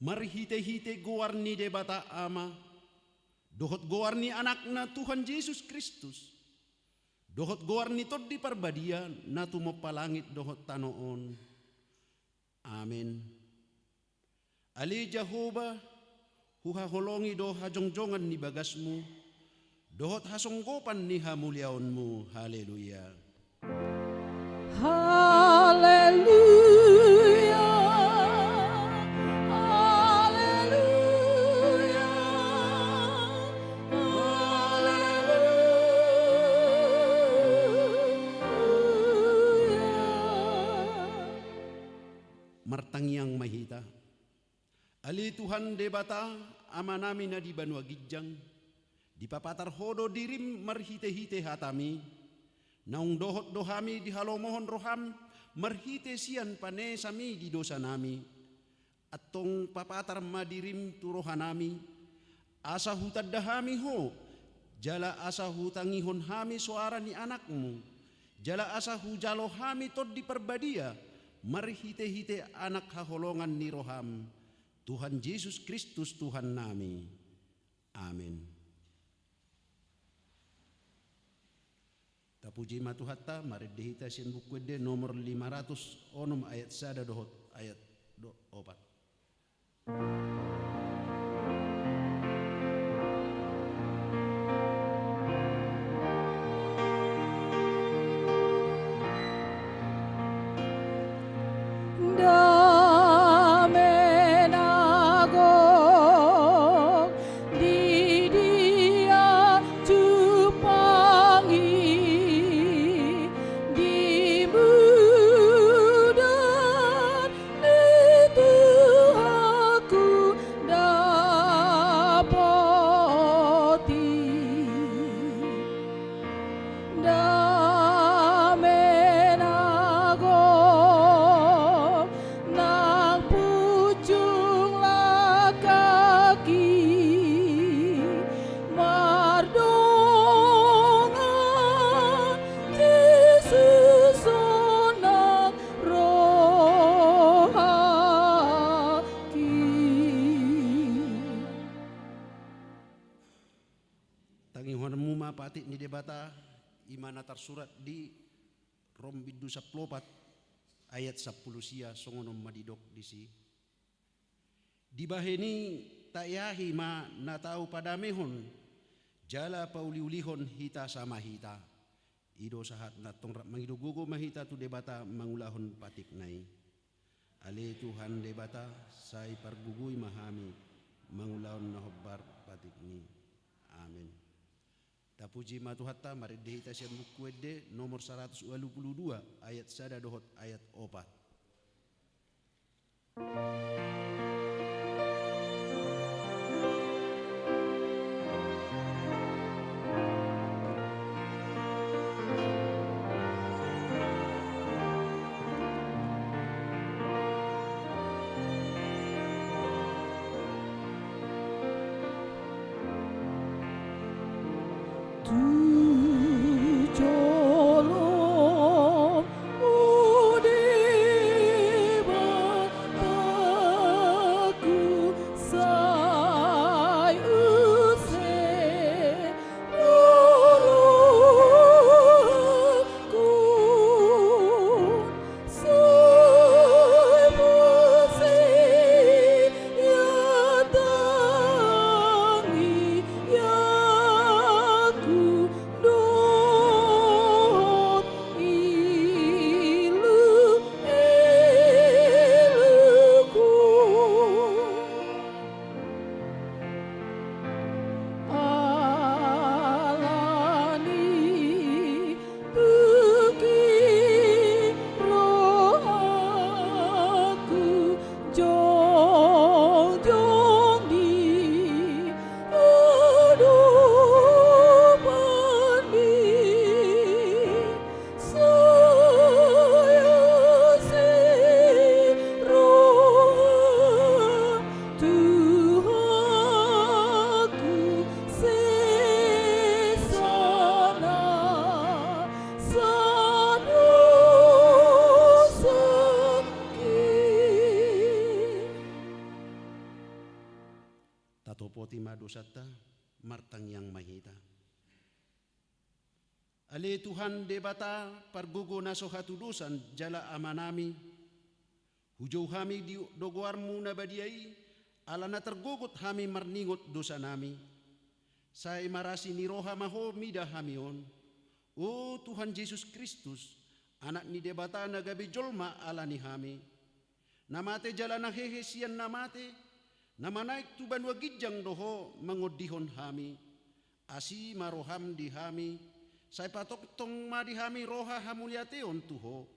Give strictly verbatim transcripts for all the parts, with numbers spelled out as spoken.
Marhite-hite goar ni Debata Ama, dohot goar ni Anakna Tuhan Jesus Kristus, dohot goar ni Tondi Parbadia na tumompa langit dohot tano on. Amen. Ale Jahowa, huhaholongi do hajongjongan ni bagasmu, dohot hasonggopan ni hamuliaonmu. Haleluya. Haleluya. Haleluya. Haleluya. Martangiang ma hita. Ale Tuhan Debata, Amanami na di banua ginjang, dipapatar Ho do dirim marhite-hite hataMi. Naung dohot do hami dihalomohon rohaM marhite sian panesami di dosanami. Antong papatar ma dirim tu rohanami, asa hutanda hami Ho, jala asa hutangihon hami soara ni AnakMu, jala asa hujalo hami Tondi Parbadia, marhite-hite Anak haholongan ni rohaM, Tuhan Jesus Kristus Tuhannami. Amen. Tapuji ma Tuhanta, marende hita sian Buku Ende nomor lima ratus onom ayat sada dohot ayat do-, opat. Dame na gok di dia jumpang i, di mudan ni Tuhanku dapot i. Dame na gok nang punjung langkak i, mardongan Jesus on nang rohangki. Tangihononmu ma patik ni Debata, i ma na tarsurat di Rom bindu sampulu opat ayat sampulu sia, songon on ma didok disi. Dibahen i taeahi ma na tau padamehon, jala pauliulihon hita sama hita. I do sahatna, antong rap mangido gogo ma hita tu Debata mangulahon patikna i. Ale Tuhan Debata, sai pargogoi ma hami mangulahon na hombar patikmi. Amen. Tapuji ma Tuhanta, marende hita sian Buku Ende nomor saratus ualu pulu dua ayat sada dohot ayat opat. Tu jolom o Debata, Topoti ma dosanta, martangiang ma hita. Ale Tuhan Debata, pargogo na so hatudosan jala Amanami, hujou hami di do goarMu na badia i, ala na targogot hami marningot dosanami. Sai marasi ni roha ma Ho mida hami on. O Tuhan Jesus Kristus, Anak ni Debata na gabe jolma ala ni hami, na mate jala na hehe sian na mate, na manaek tu banua ginjang do Ho mangondihon hami. Asi ma rohaM di hami, sai patongtong ma di hami roha hamuliateon tu Ho.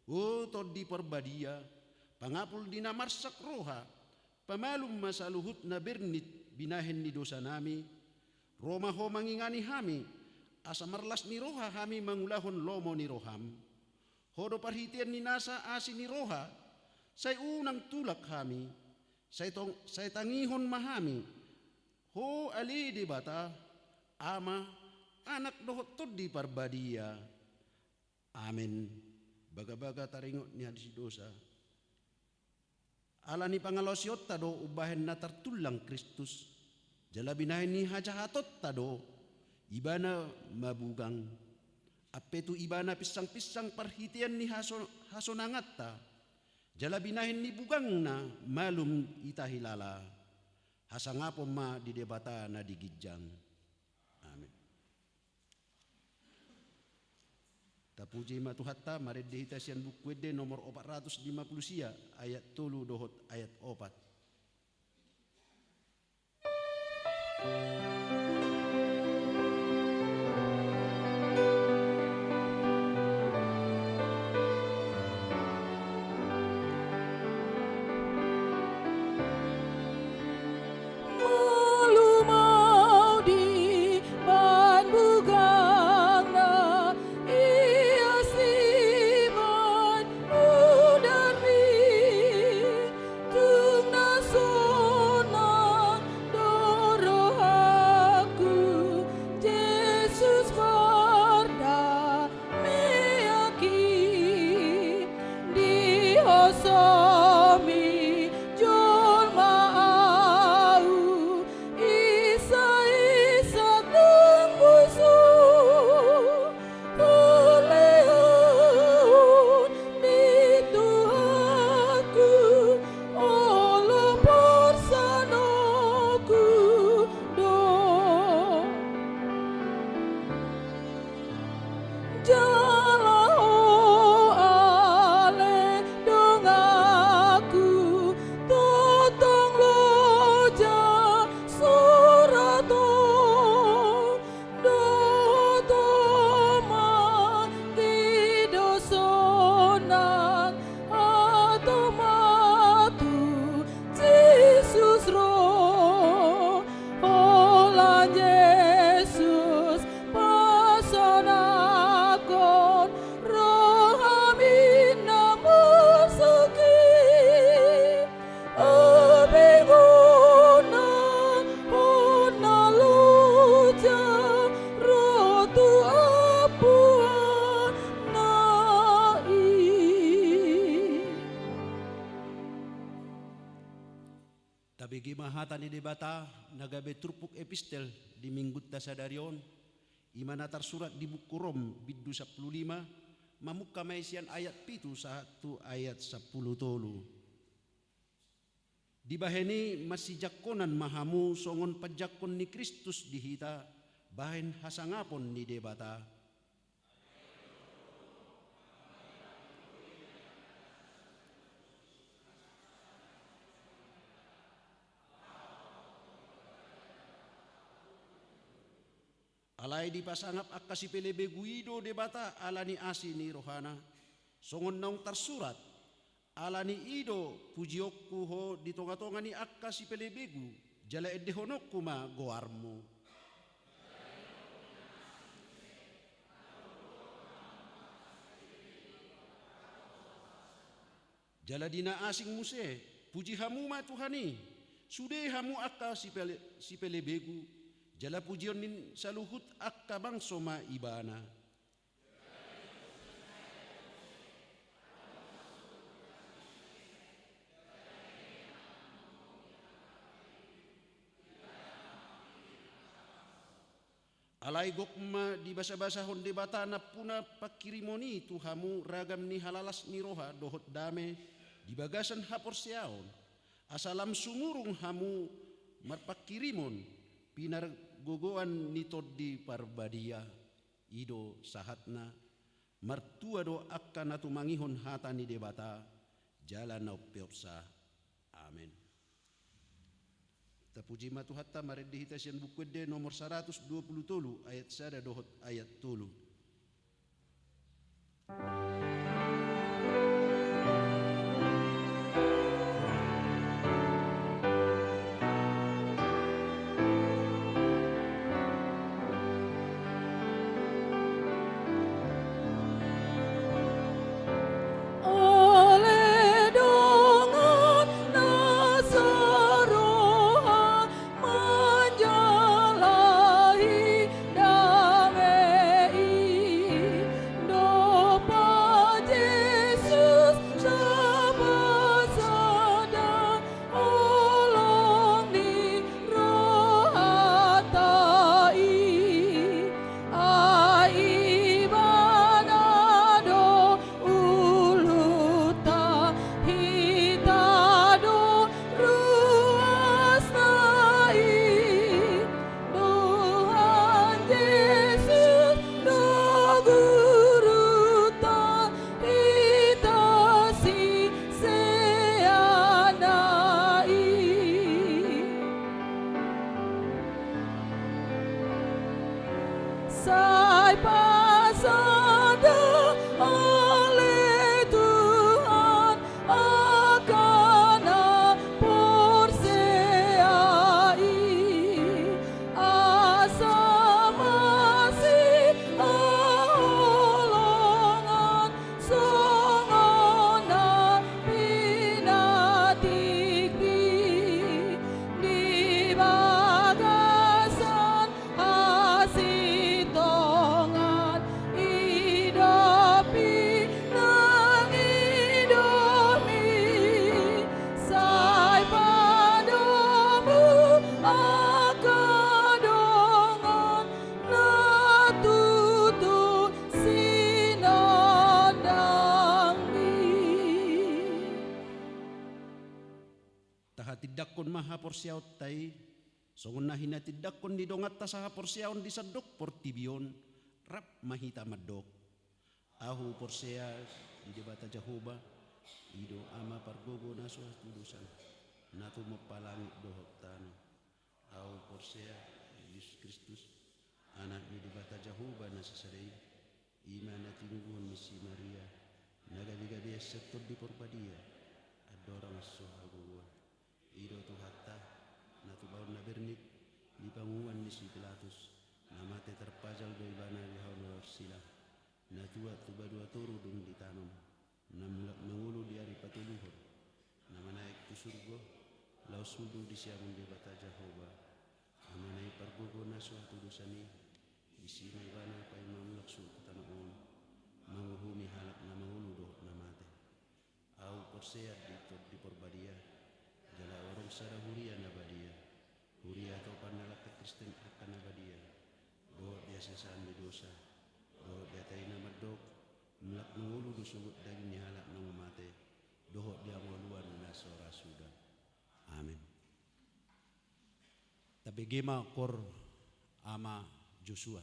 O Tondi Parbadia, pangapul di na marsak roha, pamalum ma saluhut na bernit binahen ni dosanami. Ro ma Ho mangingani hami, asa marlas ni roha hami mangulahon lomo ni rohaM. Ho do parhitean ni nasa asi ni roha, sai unang tulak hami, sai tong-, sai tangihon ma hami. Ho ale Debata, Ama, Anak dohot Tondi Parbadia. Amen. Bagabaga taringot ni hadisi dosa. Ala ni pangalaosionta do umbahen na tartullang Kristus, jala binahen ni hajahatonta do Ibana mabugang. Ampe tu Ibana pinsangpinsang parhitean ni haso-, hasonanganta, jala binahen ni bugangna malum hita hilala. Hasangapon ma di Debata na di ginjang. Amen. Tapuji ma Tuhanta, marende hita sian Buku Ende nomor opat ratus lima puluh sia, ayat tolu dohot ayat opat. Malum au di bugangna, ia sibaen mudar ni tung na sonang do rohangku, Jesus parda- meanki, di hosomi jolma au, isa-isa nang busu, hulehon ni Tuhanku, olo porsanoku do. Jala ho ale donganku, tongtong loja surat on, dohot ho ma di do sonang hatop ma tu Jesus ro, holan Jesus pasonanghon rohami na marsak i. Abengonna hona loja ro tu ampuanna i. Tabege ma hata ni Debata na gabe turpuk epistel di Minggunta sadari on, i ma na tarsurat di Buku Rom bindu sampulu lima, mamungka ma i sian ayat pitu sahat tu ayat sampulu tolu. Dibahen i marsijangkonan ma hamu songon panjangkon ni Kristus di hita, bahen hasangapon ni Debata. Alai dipasangap angka sipelebegu i do Debata ala ni asi ni rohana, songon naung tarsurat: Ala ni i do pujionku ho di tongatonga ni angka sipelebegu, jala endehononku ma goarmu. Jala di na asing muse, puji hamu ma Tuhan i, sude hamu angka sipele-, sipelebegu, jala pujion ni saluhut angka bangso ma Ibana. Alai gok ma dibasabasahon Debata nampuna pangkirimon i tu hamu ragam ni halalas ni roha dohot dame di bagasan haporseaon, asa lam sumurung hamu marpangkirimon pinargogoan ni Tondi Parbadia. I do sahatna. Martua do angka na tumangihon hata ni Debata jala na umpeopsa. Amen. Tapuji ma Tuhanta. Marende hita sian Buku Ende nomor saratus dua pulu tolu, ayat sada dohot ayat tolu. Ole dongan na saroha manjalahi dame i, dompak Jesus sahat sada holong ni rohanta i. Ai Ibana do uluta, hita do ruasna i. Tuhan Jesus do gurunta, hita siseanna i. Sai pasada ale Tuhan angka na porsea i, asa masihaholongan songon na pinatikpi di bagasan hasintongan. I do pinangidomi, sai padomu angka dongan na tutu sinondangmi. Tahatindanghon ma haporseaonta i songon na hinatindanghon ni donganta sahaporseaon di sandok portibi on. Rap ma hita mandok: Ahu porsea di Debata Jahowa, i do Ama pargogo na so hatudosan, na tumompa langit dohot tano. Ahu porsea di Jesus Kristus, Anak ni Debata Jahowa na sasada i, i ma na tinumbuhon ni si Maria, na gabegabean sian Tondi Parbadia, andorang so hagogoan. I do Tuhanta, na tubaon na bernit di pangunguan ni si Pilatus, na mate tarpajal do Ibana di hau ni orsila, na tuat tuba dua toru dung ditanom, na mulak mangolu di ari patoluhon, na manaek tu surgo, laos hundul di siamun Debata Jahowa, Amana i pargogo na so hatudosan i. Disi ma Ibana paima mulak suhut tu tano on, manguhumi halak na mangolu dohot na mate. Ahu porsea di Tondi Parbadia, jala adong sada huria na badia, huria atopan na lampe Kristen angka na badia, dohot di hasesaan ni dosa, dohot di hata i na mandok: Mulak mangolu do sogot daging ni halak na mate, dohot di hangoluan na so ra suda. Amen. Tabege ma kor Ama Josua.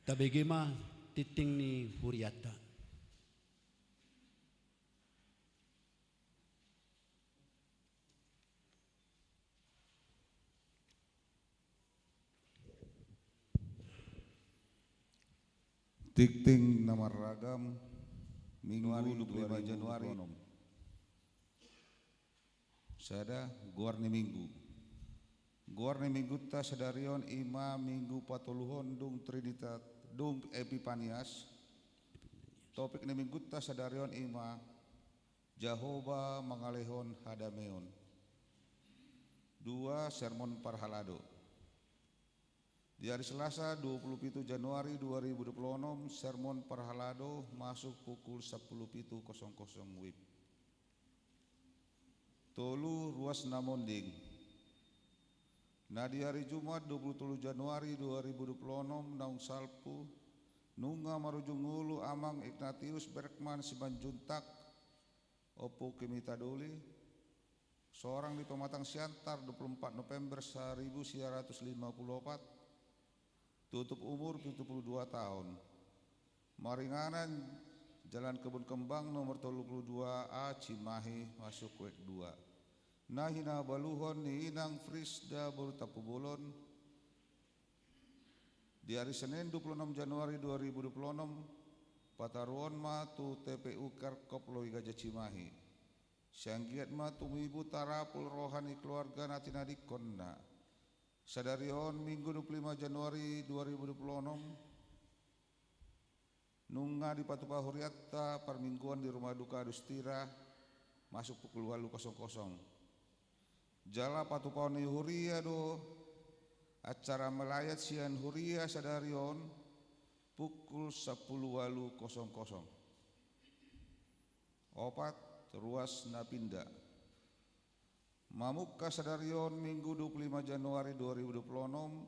Tabege ma tingting ni hurianta. Tingting na marragam, Minggu dua puluh lima Januari. Sada, goar ni Minggu. Goar ni Minggunta sadari on i ma Minggu patoluhon dung Trinitas, dung Epipanias. Topik ni Minggunta sadari on i ma Jahowa mangalehon hadameon. Dua, sermon parhalado. Di ari Selasa, dua puluh pitu Januari dua ribu dua puluh onom, sermon parhalado masuk pukul sampulu pitu kosong kosong WIB. Tolu, ruas na monding. Na di ari Jumat, dua puluh tolu Januari dua ribu dua puluh onom, naung salpu, nunga marujung ulu Amang Ignatius Bergman Simanjuntak, Ompu Kimita Doli, sorang di Pematang Siantar, dua puluh empat November saribu sia ratus lima puluh opat, tutup umur pitu puluh dua taon. Maringanan Jalan Kebun Kembang nomor tolu puluh dua A, Cimahi, masuk WIB dua. Na hinabaluhon ni Inang Frisda boru Tampubolon, di ari Senin, dua puluh enam Januari dua ribu dua puluh onom, pataruhon ma tu TPU Kerkop Lowi Gajah Cimahi. Sai anggiat ma tumibu tarapul roha ni keluarga na tinadingkonna. Sadari on, Minggu dua puluh lima Januari dua ribu dua puluh onom, nunga dipatupa hurianta parmingguon di Rumah Duka Adustira, masuk pukul ualu kosong kosong. Jala patupaon ni huria do acara melayat sian huria sadari on pukul sampulu ualu kosong kosong. Opat, ruas na pinda. Mamungka sadari on, Minggu dua puluh lima Januari dua ribu dua puluh onom,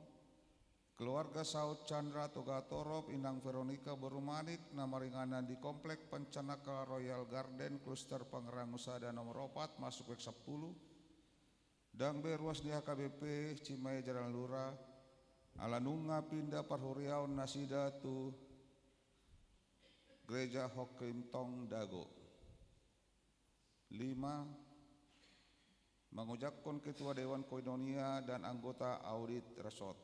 keluarga Saut Chandra Togatorop, Inang Veronica boru Manik, na maringanan di Komplek Pancanakal Royal Garden, Kluster Pangrango sada nomor opat, masuk WIB sampulu. Ndang be ruas ni HKBP Cimahi Jalan Lura, ala nunga pinda parhuriaon nasida tu Gereja Hokim Tong Dago. Lima, mangojakkon Ketua Dewan Koinonia dan anggota Audit Resort.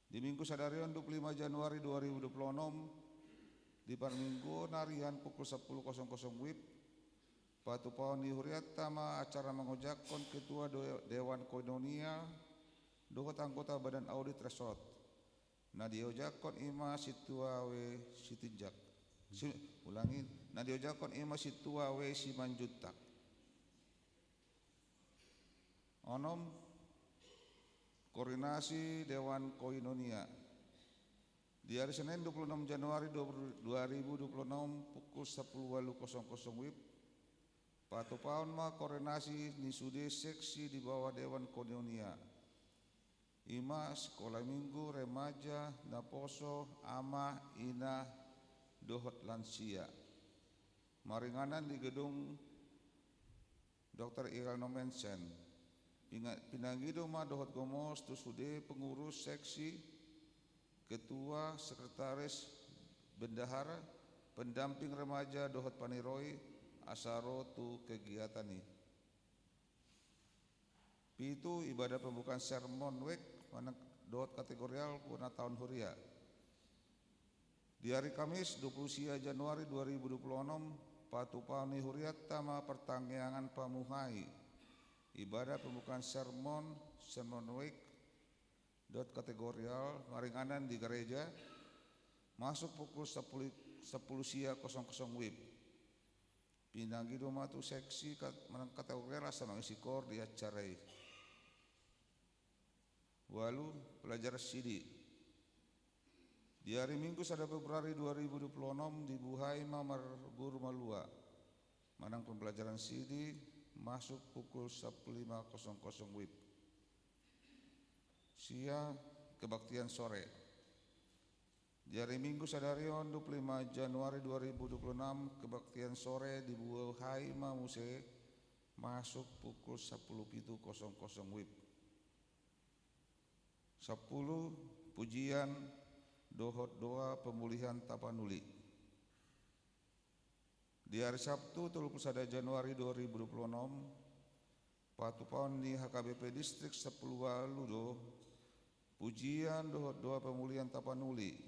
Di Minggu sadari on, dua puluh lima Januari dua ribu dua puluh onom, di parmingguon arian pukul sampulu kosong kosong WIB, patupaon ni hurianta ma acara mangojakkon Ketua Do-, Dewan Koinonia dohot anggota Badan Audit Resort. Na diojakkon i ma Sintua W Sitinjak. Si-, ulangi, na diojakkon i ma Sintua W Simanjuntak. Onom, koordinasi Dewan Koinonia. Di ari Senin, dua puluh enam Januari dua ribu dua puluh enam, pukul sampulu ualu kosong kosong WIB, patupaon ma koordinasi ni sude seksi di bawah Dewan Koinonia. I ma Sekolah Minggu, remaja, naposo, ama, ina, dohot lansia. Maringanan di gedung Doktor Irano Mansion. Pinga-, pinangido ma dohot gomos tu sude pengurus seksi, ketua, sekretaris, bendahara, pendamping remaja dohot paniroi asa ro tu kegiatan i. Pitu, ibadah pembukaan sermon WIB manang dohot kategorial bona taon huria. Di ari Kamis, dua puluh sia Januari dua ribu dua puluh onom, patupaon ni hurianta ma partangiangan pamuhai ibadah pembukaan sermon, sermon WIB dohot kategorial maringanan di gareja, masuk pukul sampulu, sampulu sia kosong kosong WIB. Pinangido ma tu seksi kat-, manang kategorial asa mangisi koor di acara i. Ualu, pelajaran sidi. Di ari Minggu sada Februari dua ribu dua puluh onom dibuhai ma marguru malua manang pembelajaran sidi masuk pukul sampulu lima kosong kosong WIB. Sia, kebaktian sore. Di ari Minggu sadari on, dua puluh lima Januari dua ribu dua puluh enam, kebaktian sore dibuhai ma muse masuk pukul sampulu pitu kosong kosong WIB. Sampulu, pujian, dohot doa pemulihan Tapanuli. Di ari Sabtu, tolu pulu sada Januari dua ribu dua pulu onom, patupaon ni H K B P Distrik Sampulu Ualu do pujian dohot doa pemulihan Tapanuli,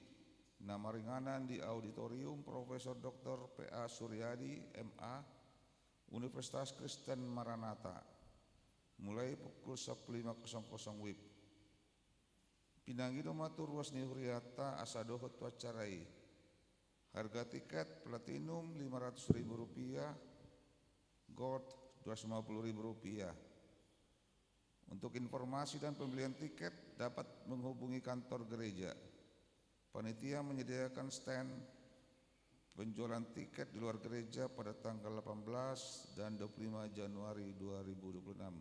na maringanan di Auditorium Profesor Doktor P A Suryadi, M A, Universitas Kristen Maranatha, mulai pukul sampulu lima kosong kosong W I B. Pinangido ma tu ruas ni hurianta asa dohot tu acara i. Harga tiket platinum lima ratus ribu rupiah, gold dua ratus lima puluh ribu rupiah. Untuk informasi dan pembelian tiket dapat menghubungi kantor gereja. Panitia menyediakan stand penjualan tiket di luar gereja pada tanggal delapan belas dan dua puluh lima Januari dua ribu dua puluh enam.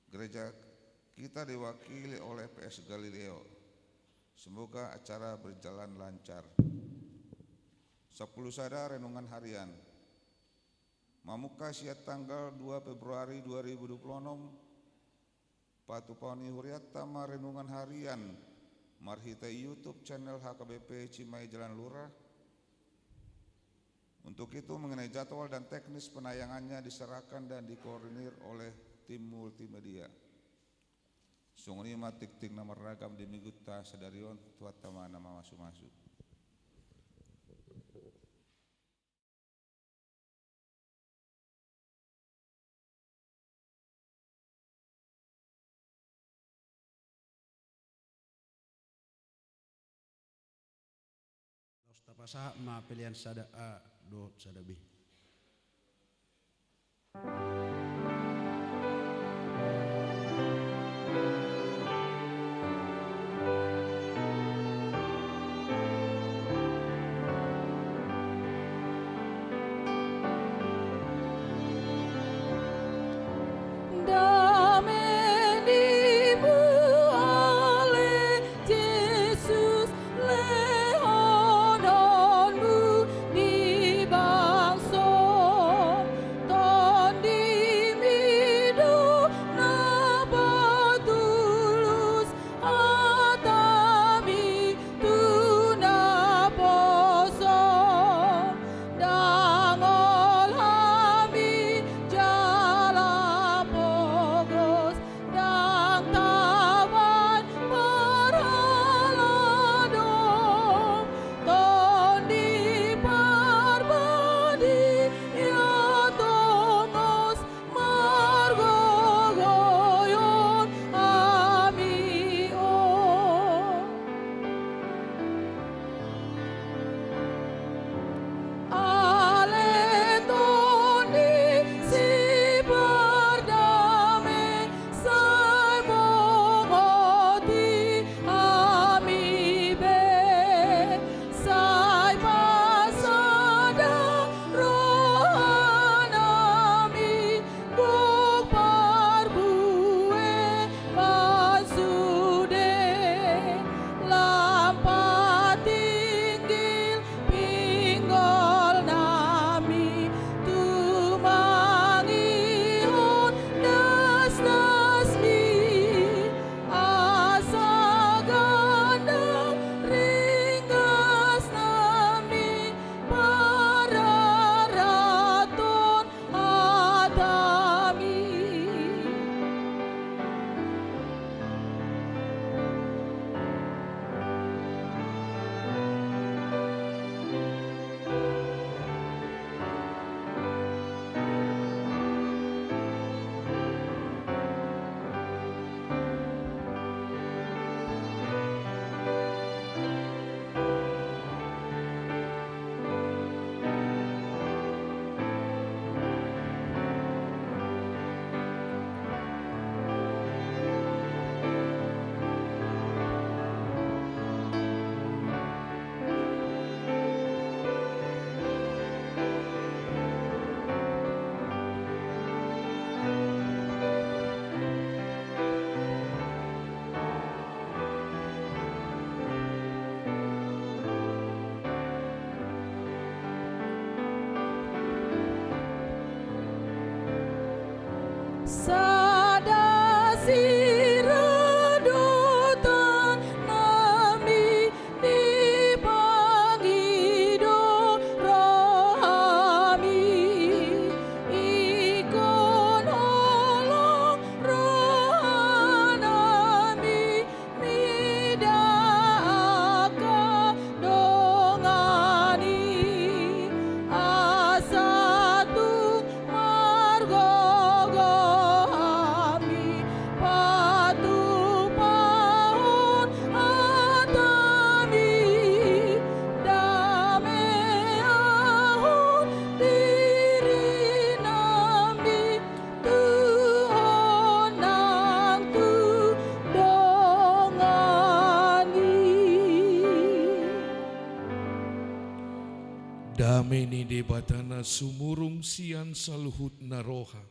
Gereja kita diwakili oleh P S Galileo. Semoga acara berjalan lancar. Sampulu sada, renungan harian. Mamungka sian tanggal dua Februari dua ribu dua puluh enam, patupaon ni hurianta ma renungan harian marhite YouTube channel H K B P Cimahi Jalan Lurah. Untuk itu, mengenai jadwal dan teknis penayangannya diserahkan dan dikoordinir oleh tim multimedia. Songon i ma tingting na marragam di minggunta sadari on. Tuhanta ma na mamasumasu. Laos tapasahat ma pelean sada A dohot sada B. Dame ni muna ale Jesus, lehononmu di bangso, Tondimi do na patulus, hatami tu naposo. Ndang olo hami jala pogos, ndang taban parhalado, Tondi Parbadia tongtong margogoion hami on. Ale Tondi sipardame, sai mongoti hami be, sai pasada rohanami, gok parbue ma sude, lam patinggil pinggolnami, tumangihon dasdasmi, asa gandang ringgasnami, pararathon hatami. Sada sira do tanami, Dame ni Debata na sumurung sian saluhutna roha,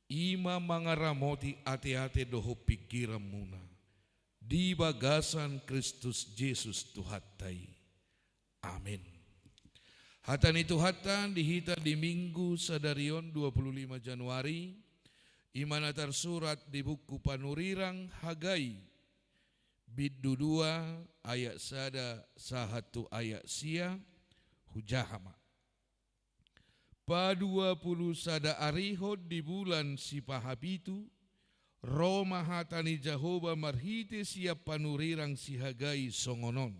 i ma mangaramoti ateate dohot pingkiranmuna di bagasan Kristus Jesus Tuhanta i. Amen. Hata ni Tuhanta di hita di Minggu sadari on, dua puluh lima Januari, i ma na tarsurat di buku Panurirang Hagai, bindu dua, ayat sada sahat tu ayat sia. Hujaha ma. Paduapuluhsadaarihon di bulan sipahapitu, ro ma hata ni Jahowa marhite sian panurirang si Hagai songon on: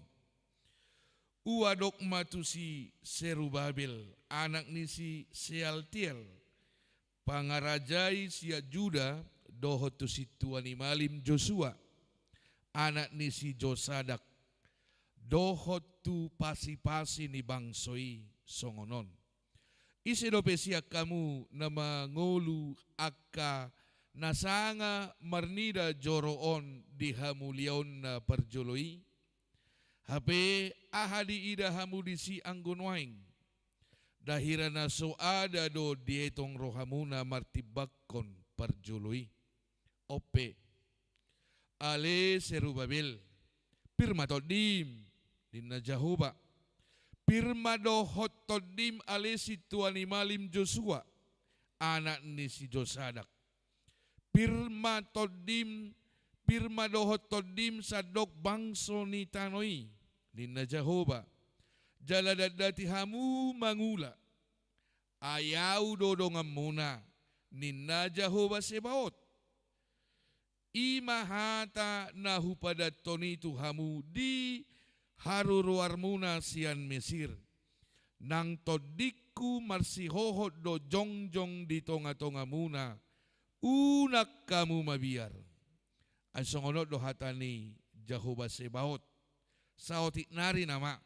Huadop ma tu si Serubabel, anak ni si Sealtiel, pangarajai sian Juda, dohot tu sintua ni malim Josua, anak ni si Josadak, dohot tu pasipasi ni bangso i songon on: Ise dope sian hamu na mangolu angka na sanga marnida joro on di hamuliaonna parjolo i? Hape aha diida hamu disi anggo nuaeng? Nda hira na so ada do dietong rohamuna martimbangkon parjolo i? On pe, ale Serubabel, pir ma tondim, ninna Jahowa. Pir ma dohot tondim, ale sintua ni malim Josua, anak ni si Josadak. Pir ma tondim, pir ma dohot tondim sandok bangso ni tano i, ninna Jahowa. Jala dandati hamu mangula, ai Ahu do donganmuna, ninna Jahowa Sebaot. I ma hata na hupadathon i tu hamu di haruruarmuna sian Mesir: Nang tondingku marsihohot do jongjong di tongatongamuna, unang hamu mabiar. Ai songon on do hata ni Jahowa Sebaot: Saotik nari nama,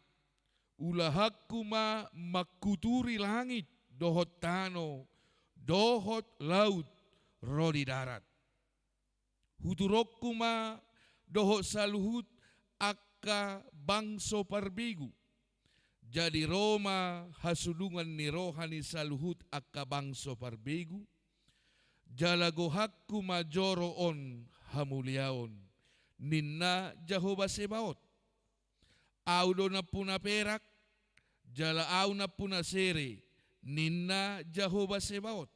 ulahanku ma mangkuturi langit dohot tano dohot laut ro di darat. Huturonku ma dohot saluhut angka bangso parbegu. Jadi ro ma hasudungan ni roha ni saluhut angka bangso parbegu, jala gohanku ma joro on hamuliaon, ninna Jahowa Sebaot. Ahu do nampuna perak, jala Ahu nampuna sere, ninna Jahowa Sebaot.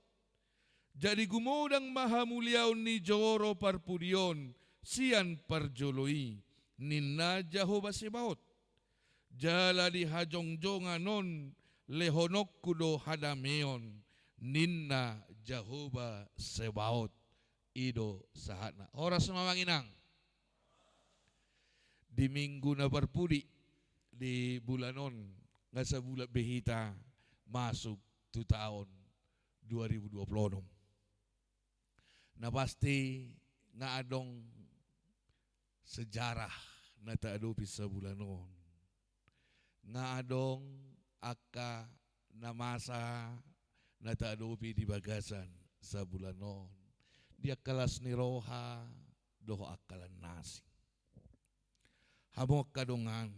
Jadi gumodang ma hamuliaon ni joro parpudi on sian parjolo i, ninna Jahowa Sebaot. Jala di hajongjongan on lehononku do hadameon, ninna Jahowa Sebaot. I do sahatna. Horas ma, Amang, Inang. Di minggu na parpudi di bulan on, nga sabulan be hita masuk tu taon dua ribu dua puluh enam. Na pasti nga adong sejarah na taadopi sabulan on. Nga adong angka na masa na taadopi di bagasan sabulan on, di angka las ni roha dohot angka las ni asing. Hamu angka dongan,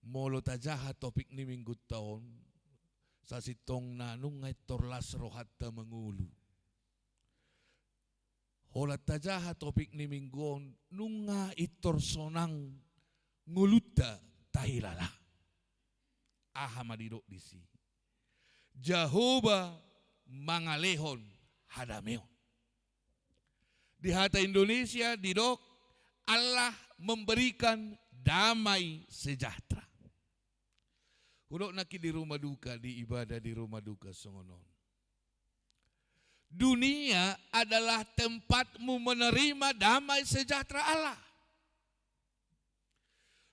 molo tajaha topik ni minggunta on, sasintongna nunga intor las rohanta mangolu. Holan tajaha topik ni minggu on, nunga intor sonang ngolunta tahilala. Aha ma didok disi? Jahowa mangalehon hadameon. Di hata Indonesia didok, Allah memberikan damai sejahtera. Hudok nangkin di rumah duka, di ibadah di rumah duka songon on: Dunia adalah tempatmu menerima damai sejahtera Allah.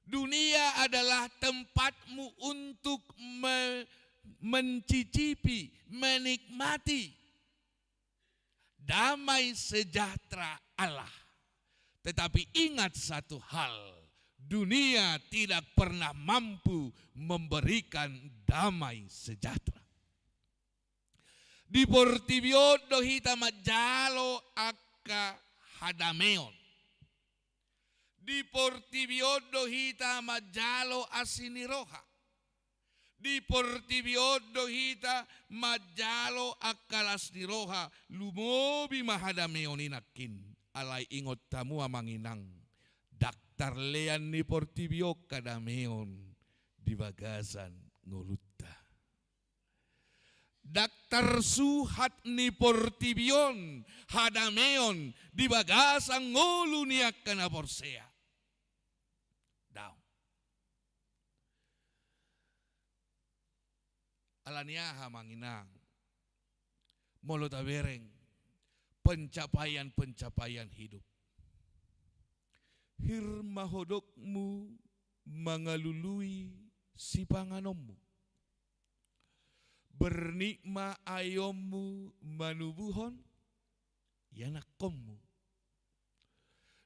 Dunia adalah tempatmu untuk me-, mencicipi, menikmati damai sejahtera Allah. Tetapi ingat satu hal, dunia tidak pernah mampu memberikan damai sejahtera. Di portibi on do hita manjalo angka hadameon. Di portibi on do hita manjalo asi ni roha. Di portibi on do hita manjalo angka las ni roha, lumobi ma hadameon i nangkin. Alai ingot hamu amang inang, ndang tarlean ni portibi on hadameon di bagasan ngolunta. Ndang tarsuhat ni portibi on hadameon di bagasan ngolu ni angka na porsea. Daong. Alani aha amang inang? Molo tabereng pencapaian-pencapaian hidup, hir ma hodokmu mangalului sipanganonmu. Bernik ma aeonmu manubuhon ianakkonmu.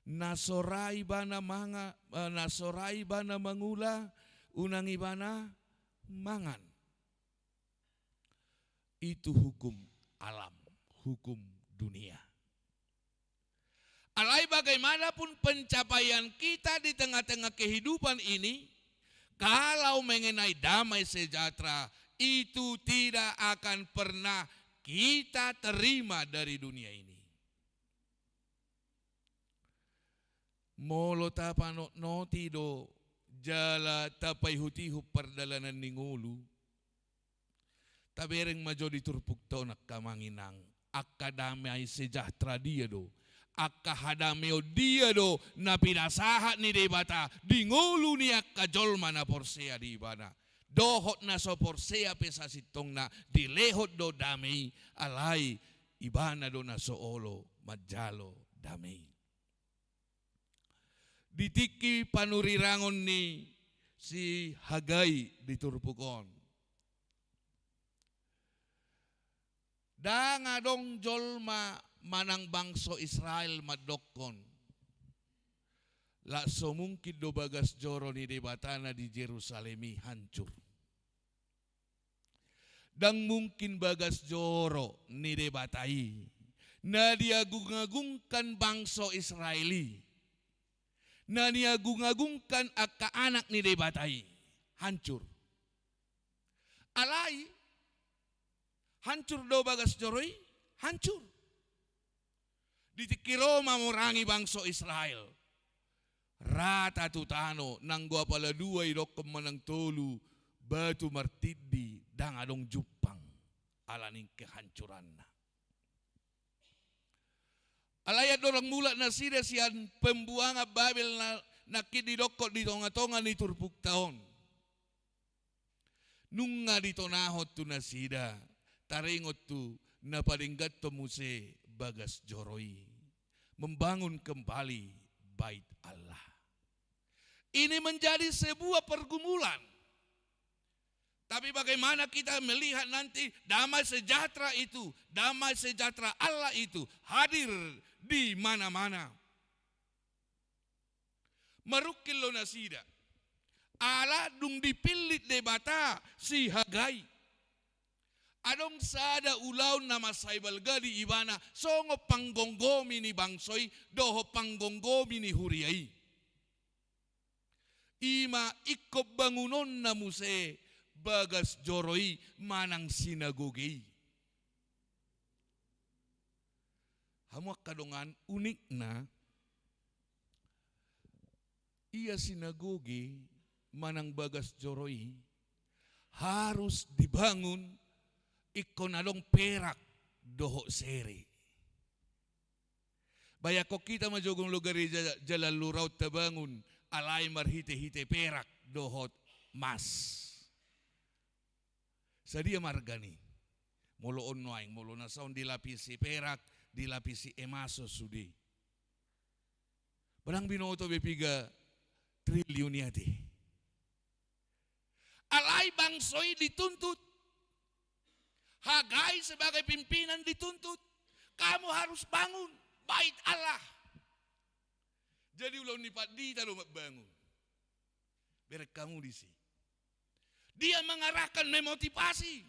Na so ra ibana manga, eh, na so ra ibana mangula, unang ibana mangan. Itu hukum alam, hukum dunia. Alai bagaimanapun pencapaian kita di tengah-tengah kehidupan ini, kalau mengenai damai sejahtera, itu tidak akan pernah kita terima dari dunia ini. Molo tapanotnoti do jala tapaihut-ihut pardalanan ni ngolu, tabereng ma jo di turpukta on angka amang inang, angka damai sejahtera dia do, angka hadameon dia do na pinasahat ni Debata di ngolu ni angka jolma na porsea di ibana. Dohot na so porsea pe sasintongna dilehon do dame i, alai ibana do na so olo manjalo dame i. Di tingki panurirangon ni si Hagai di turpuk on, ndang adong jolma manang bangso Israel mandokkon, lak so mungkin do bagas joro ni Debata na di Jerusalem i hancur. Ndang mungkin bagas joro ni Debata i na diagung-agungkan bangso Israel i, na niagung-agungkan angka anak ni Debata i, hancur. Alai hancur do bagas joro i? Hancur. Di tingki ro mamorangi bangso Israel, rata tu tano, nanggo apala dua idokkon manang tolu batu martindi, ndang adong jumpang ala ni kehancuranna. Alai andorang mulak nasida sian pembuangan Babel na, nangkin didokkon di tonga-tonga ni turpukta on, nunga ditonahon tu nasida, taringot tu na padengganhon muse bagas joro i, membangun kembali Bait Allah. Ini menjadi sebuah pergumulan. Tapi bagaimana kita melihat nanti damai sejahtera itu, damai sejahtera Allah itu hadir di mana-mana. Marungkil do nasida. Ala dung dipillit Debata si Hagai, adong sada ulaon na mansai balga di ibana songon panggomgomi ni bangso i dohot panggomgomi ni huria i. I ma ingkon bangunonna muse bagas joro i manang sinagoge i. Hamu angka dongan, unikna, ia sinagoge manang bagas joro i harus dibangun ingkon adong perak dohot sere. Bayangkon hita ma jo molo gareja Jalan Luraon tabangun alai marhite-hite perak dohot mas. Sadia ma argana i? Molo on nuaeng, molo na saon dilapisi perak, dilapisi emas do sude. Ba ndang binoto be piga triliun i ate. Alai bangso i dituntut. Hagai sebagai pimpinan dituntut. Kamu harus bangun Bait Allah. Jadi ulaon ni pandita do mambangun. Bereng hamu disi. Dia mengarahkan, memotivasi.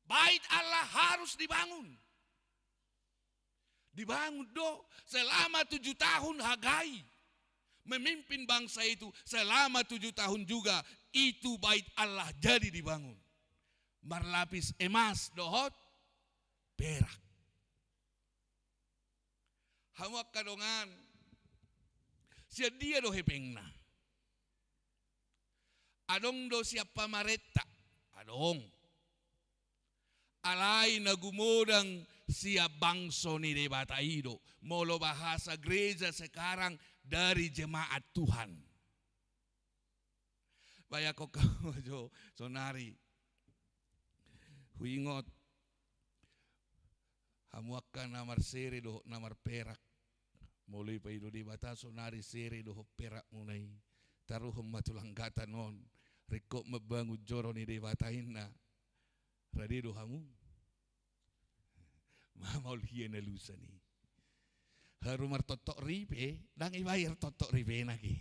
Bait Allah harus dibangun. Dibangun do selama tujuh tahun Hagai memimpin bangsa itu, selama tujuh tahun juga Itu bait Allah jadi dibangun marlapis emas dohot perak. Hamu angka dongan, sian dia do hepengna? Adong do sian pamarenta? Adong. Alai na gumodang sian bangso ni Debata i do. Molo bahasa gereja sekarang, dari jemaat Tuhan. Bayangkon hamu jo, saonari huingot hamu angka na marsere dohot na marperak. Molo dipaido Debata saonari sere dohot perakmuna i, taruhon ma tu langgatan on, ringkot mambangun joro ni Debata, ninna. Rade do hamu? Mamaol hian alusan i. Haru martoktok ripe, ndang dibayar toktok ripena i.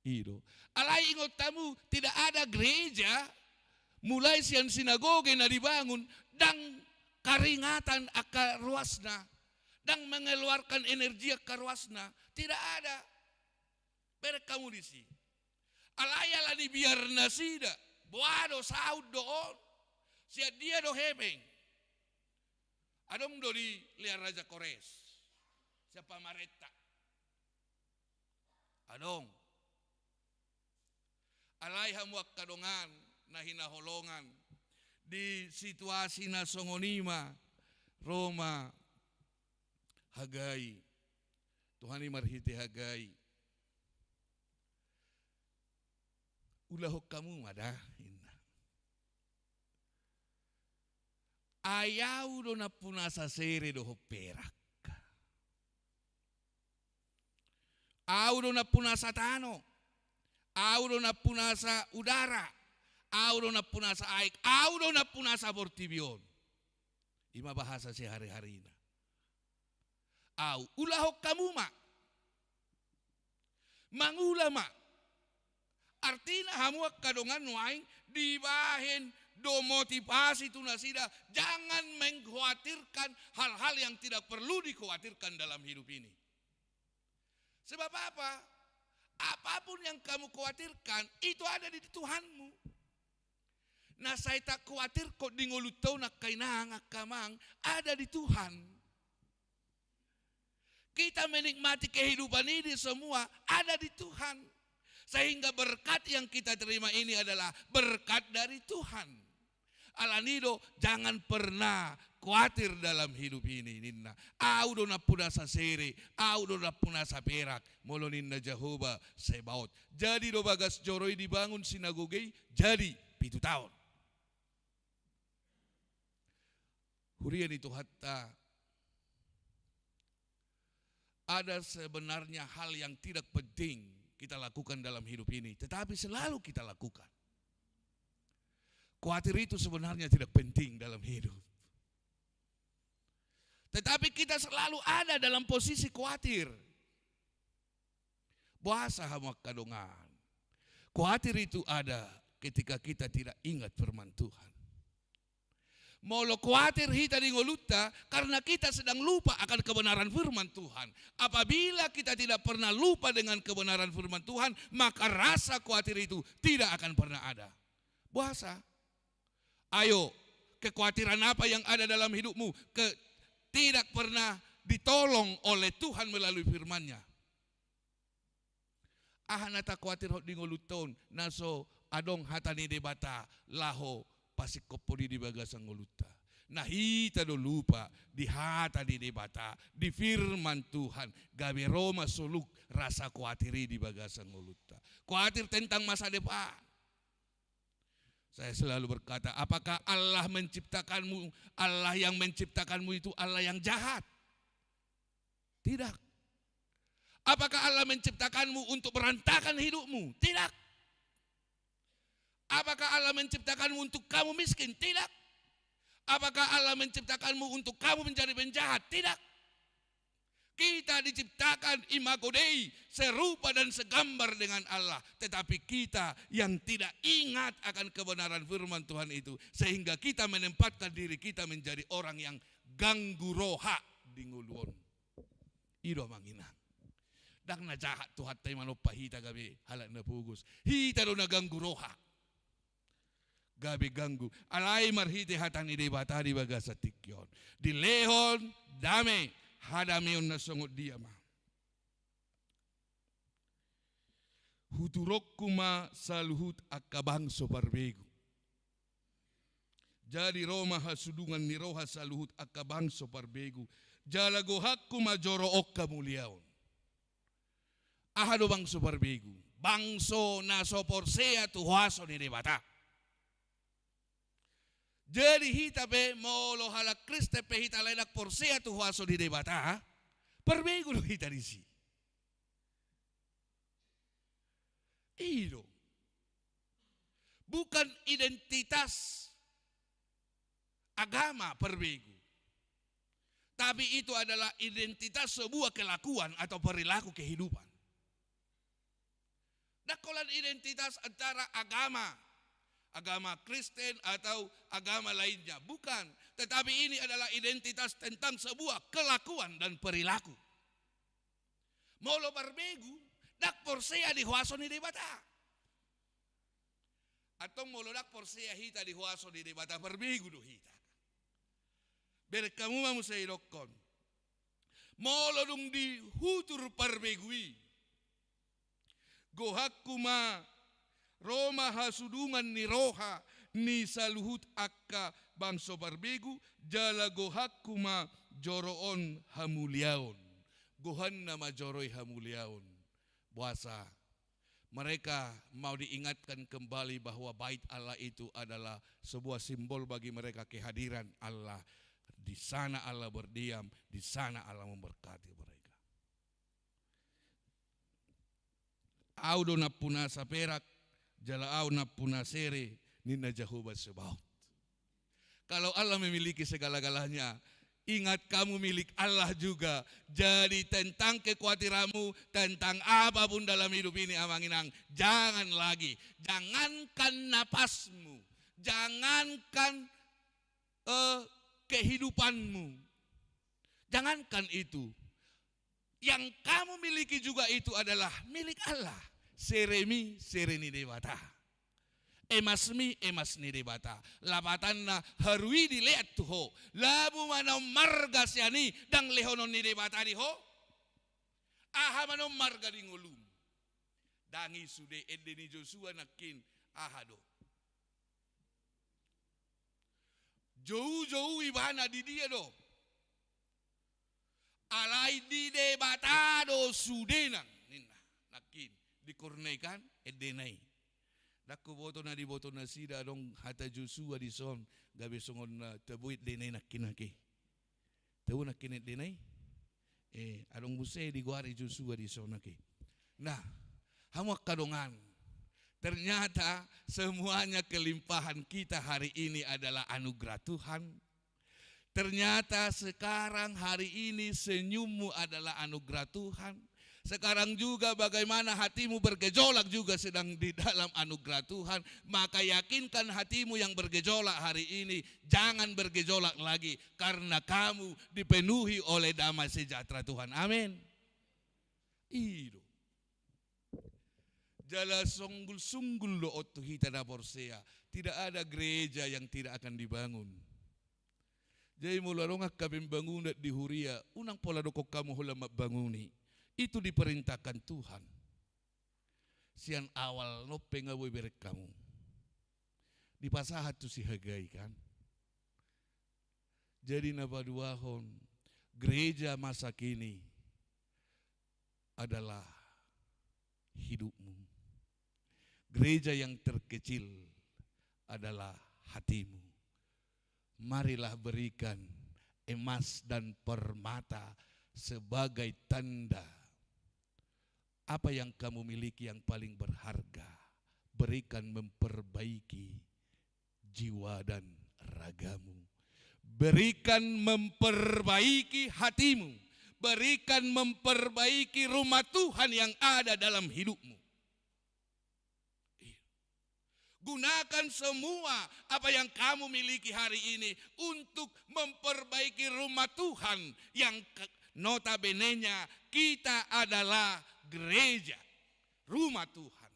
I do. Alai ingot hamu, tidak ada gereja, mulai sian sinagoge na dibangun, ndang karingatan angka ruasna, ndang mengeluarkan energi angka ruasna. Tidak ada. Bereng hamu disi. Alai ala ni biar nasida, boha do, saut do on. Sian dia do hepeng? Adong do di lean Raja Kores sian pamarenta? Adong. Alai hamu angka dongan na hinaholongan, di situasi na songon i ma ro ma Hagai. Tuhan i marhite Hagai. Ulahon hamu ma da, ninna. Ai ahu do nampunasa sere dohot perak. Ahu do nampunasa tano. Ahu do nampunasa udara. Ahu do nampunasa aek. Ahu do nampunasa portibi on. I ma bahasa sehari-harina. Ahu, ulahon hamu ma. Mangula ma. Artina hamu angka dongan, nuaeng dibahen do motivasi tu nasida, jangan mengkhawatirkan hal-hal yang tidak perlu dikhawatirkan dalam hidup ini. Sebab apa? Apapun yang kamu khawatirkan, itu ada di Tuhanmu. Na sai takhawatirhon di ngolunta on, angka inang, angka amang, ada di Tuhan. Kita menikmati kehidupan ini semua ada di Tuhan. Sehingga berkat yang kita terima ini adalah berkat dari Tuhan. Alani do, jangan pernah khawatir dalam hidup ini, ninna. Ahu do nampunasa sere, ahu do nampunasa perak, molo ninna Jahowa Sebaot. Jadi do bagas joro i dibangun sinagoge i, jadi pitu taon. Huria ni Tuhanta, ada sebenarnya hal yang tidak penting kita lakukan dalam hidup ini, tetapi selalu kita lakukan. Khawatir itu sebenarnya tidak penting dalam hidup. Tetapi kita selalu ada dalam posisi khawatir. Boasa hamu angka dongan? Khawatir itu ada ketika kita tidak ingat firman Tuhan. Molo khawatir hita di ngolunta karena kita sedang lupa akan kebenaran firman Tuhan. Apabila kita tidak pernah lupa dengan kebenaran firman Tuhan, maka rasa khawatir itu tidak akan pernah ada. Boasa? Ayo, kekhawatiran apa yang ada dalam hidupmu, ke, tidak pernah ditolong oleh Tuhan melalui firman-Nya? Aha na takhawatirhon di ngolunta on, na so adong hata ni Debata laho pasingkophon i di bagasan ngolunta? Na hita do lupa di hata ni Debata, di firman Tuhan, gabe ro ma soluk rasa khawatir i di bagasan ngolunta. Khawatir tentang masa depan. Saya selalu berkata, apakah Allah menciptakanmu, Allah yang menciptakanmu itu Allah yang jahat? Tidak. Apakah Allah menciptakanmu untuk berantakan hidupmu? Tidak. Apakah Allah menciptakanmu untuk kamu miskin? Tidak. Apakah Allah menciptakanmu untuk kamu menjadi penjahat? Tidak. Kita diciptakan imago Dei, serupa dan segambar dengan Allah. Tetapi kita yang tidak ingat akan kebenaran firman Tuhan itu, sehingga kita menempatkan diri kita menjadi orang yang ganggu roha di ngolu on. I do, amang inang. Ndang na jahat Tuhanta i manompa hita gabe halak na pogos. Hita do na ganggu roha. Gabe ganggu. Alai marhite hata ni Debata di bagasan tingki on, dilehon dame, hadameon na songon dia ma. Huturonku ma saluhut angka bangso parbegu. Jadi ro ma hasudungan ni roha saluhut angka bangso parbegu. Jala gohanku ma joro on hamuliaon. Aha do bangso parbegu? Bangso na so porsea tu huaso ni Debata. Jadi hita pe, molo halak Kristen pe hita, alai ndang porsea tu huaso ni Debata, parbegu do hita disi. I do. Bukan identitas agama parbegu, tapi itu adalah identitas sebuah kelakuan atau perilaku kehidupan. Ndang holan identitas antara agama, agama Kristen atau agama lainnya, bukan. Tetapi ini adalah identitas tentang sebuah kelakuan dan perilaku. Molo parbegu, ndang porsea di huaso ni Debata. Antong molo ndang porsea hita di huaso ni Debata, parbegu do hita. Bereng hamu ma muse didokkon. Molo dung dihutur parbegu i, gohanku ma, ro ma hasudungan ni roha ni saluhut angka bangso parbegu, jala gohanku ma joro on hamuliaon. Gohanna ma joro i hamuliaon. Boasa? Mereka mau diingatkan kembali bahwa bait Allah itu adalah sebuah simbol bagi mereka kehadiran Allah. Di sana Allah berdiam, di sana Allah memberkati mereka. Ahu do nampuna saperak, jala ahu nampuna sere, ninna Jahowa Zebaot. Kalau Allah memiliki segala-galanya, ingat kamu milik Allah juga. Jadi tentang kekhawatiranmu, tentang apapun dalam hidup ini, Amang Inang, jangan lagi. Jangankan napasmu, jangankan, eh, kehidupanmu. Jangankan itu. Yang kamu miliki juga itu adalah milik Allah. Seremi, sere ni Debata. Emasmi, emas ni Debata. Lapatanna, haru i dilean tu ho. Lamu ma naung marga sian i, ndang lehonon ni Debata di ho? Aha ma naung marga di ngolum? Ndang i sude, ende ni Josua nangkin, aha do? Joujou ibana di dia do? Alai di Debata do sude nang, ninna. Nangkin, dikornai kan, endena i. Ndang huboto na diboto nasida adong hata Josua dison, gabe songon na tabo endena i nangkin nangkin. Tabo nangkin endena i. Eh, adong muse digoari Josua dison nangkin. Nah, hamu angka dongan. Ternyata semuanya kelimpahan kita hari ini adalah anugerah Tuhan. Ternyata sekarang hari ini senyummu adalah anugerah Tuhan. Sekarang juga bagaimana hatimu bergejolak juga sedang di dalam anugerah Tuhan. Maka yakinkan hatimu yang bergejolak hari ini, jangan bergejolak lagi, karena kamu dipenuhi oleh damai sejahtera Tuhan. Amin. I do. Jala songgul-songgul do on tu hita na porsea. Tidak ada gereja yang tidak akan dibangun. Jadi molo adong angka pembangunan di huria, unang pola dokkon hamu holan mambanguni. Itu diperintahkan Tuhan. Sian awal nonpe nga boi bereng hamu. Dipasahat tu si Hagai kan. Jadi na paduahon, gereja masa kini adalah hidupmu. Gereja yang terkecil adalah hatimu. Marilah berikan emas dan permata sebagai tanda. Apa yang kamu miliki yang paling berharga, berikan memperbaiki jiwa dan ragamu. Berikan memperbaiki hatimu. Berikan memperbaiki rumah Tuhan yang ada dalam hidupmu. Iya. Gunakan semua apa yang kamu miliki hari ini untuk memperbaiki rumah Tuhan yang ke-, notabenenya kita adalah gereja, rumah Tuhan.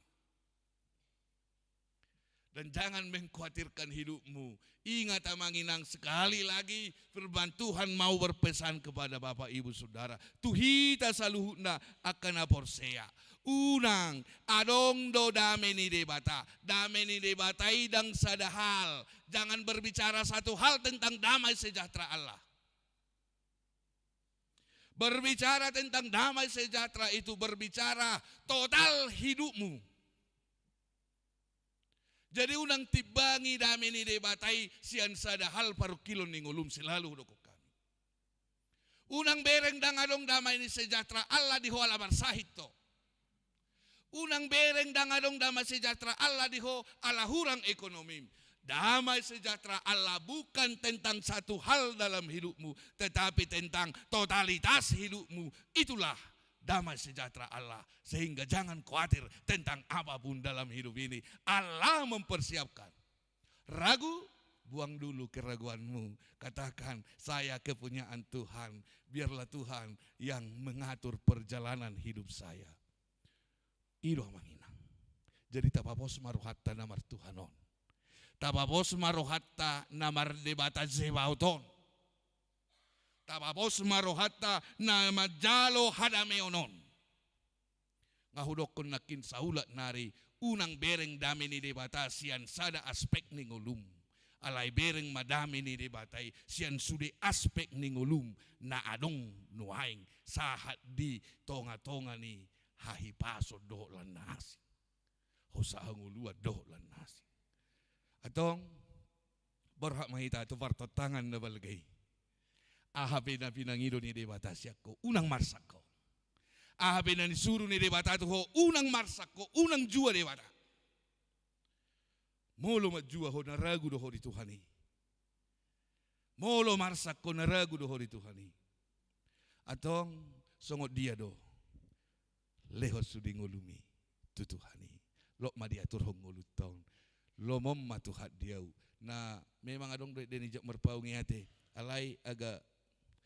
Dan jangan mengkhawatirkan hidupmu. Ingat, Amang Inang, sekali lagi firman Tuhan mau berpesan kepada Bapak, Ibu, Saudara, tu hita saluhutna angka na porsea. Unang, adong do dame ni Debata. Dame ni Debata i ndang sada hal. Jangan berbicara satu hal tentang damai sejahtera Allah. Berbicara tentang damai sejahtera itu berbicara total hidupmu. Jadi unang timbangi dame ni Debata i sian sada hal parungkilon ni ngolum. Selalu hudokkon hami, unang bereng ndang adong damai ni sejahtera Allah di ho ala marsahit ho. Unang bereng ndang adong damai sejahtera Allah di ho ala hurang ekonomim. Damai sejahtera Allah bukan tentang satu hal dalam hidupmu, tetapi tentang totalitas hidupmu. Itulah damai sejahtera Allah. Sehingga jangan khawatir tentang apapun dalam hidup ini. Allah mempersiapkan. Ragu? Buang dulu keraguanmu. Katakan, "Saya kepunyaan Tuhan. Biarlah Tuhan yang mengatur perjalanan hidup saya." I do, Amang Inang. Jadi tapapos ma rohanta na martuhan on. Tapapos ma rohanta na mardebata Zebaot on. Tapapos ma rohanta na manjalo hadameon on. Nga hudokkon nangkin, saulak nari, unang bereng dame ni Debata sian sada aspek ni ngolum. Alai bereng ma dame ni Debata i sian sude aspek ni ngolum na adong nuaeng, sahat di tonga-tonga ni hahipason dohot lan na asing. Hosa hangoluan dohot lan na asing. Antong, borhat ma hita tu partontangan na balga i. Aha pe na pinangido ni Debata sian ho, unang marsak ho. Aha pe na nisuru ni Debata tu ho, unang marsak ho, unang jua Debata. Molo manjua ho, na ragu do ho di Tuhan i. Molo marsak ho, na ragu do ho di Tuhan i. Antong, songon dia do lehon sude ngolum i tu Tuhan i? Lot ma diaturhon ngolunta on. Lomom ma Tuhan di ahu. Na memang adong do ende ni jat marpaung i ate. Alai agak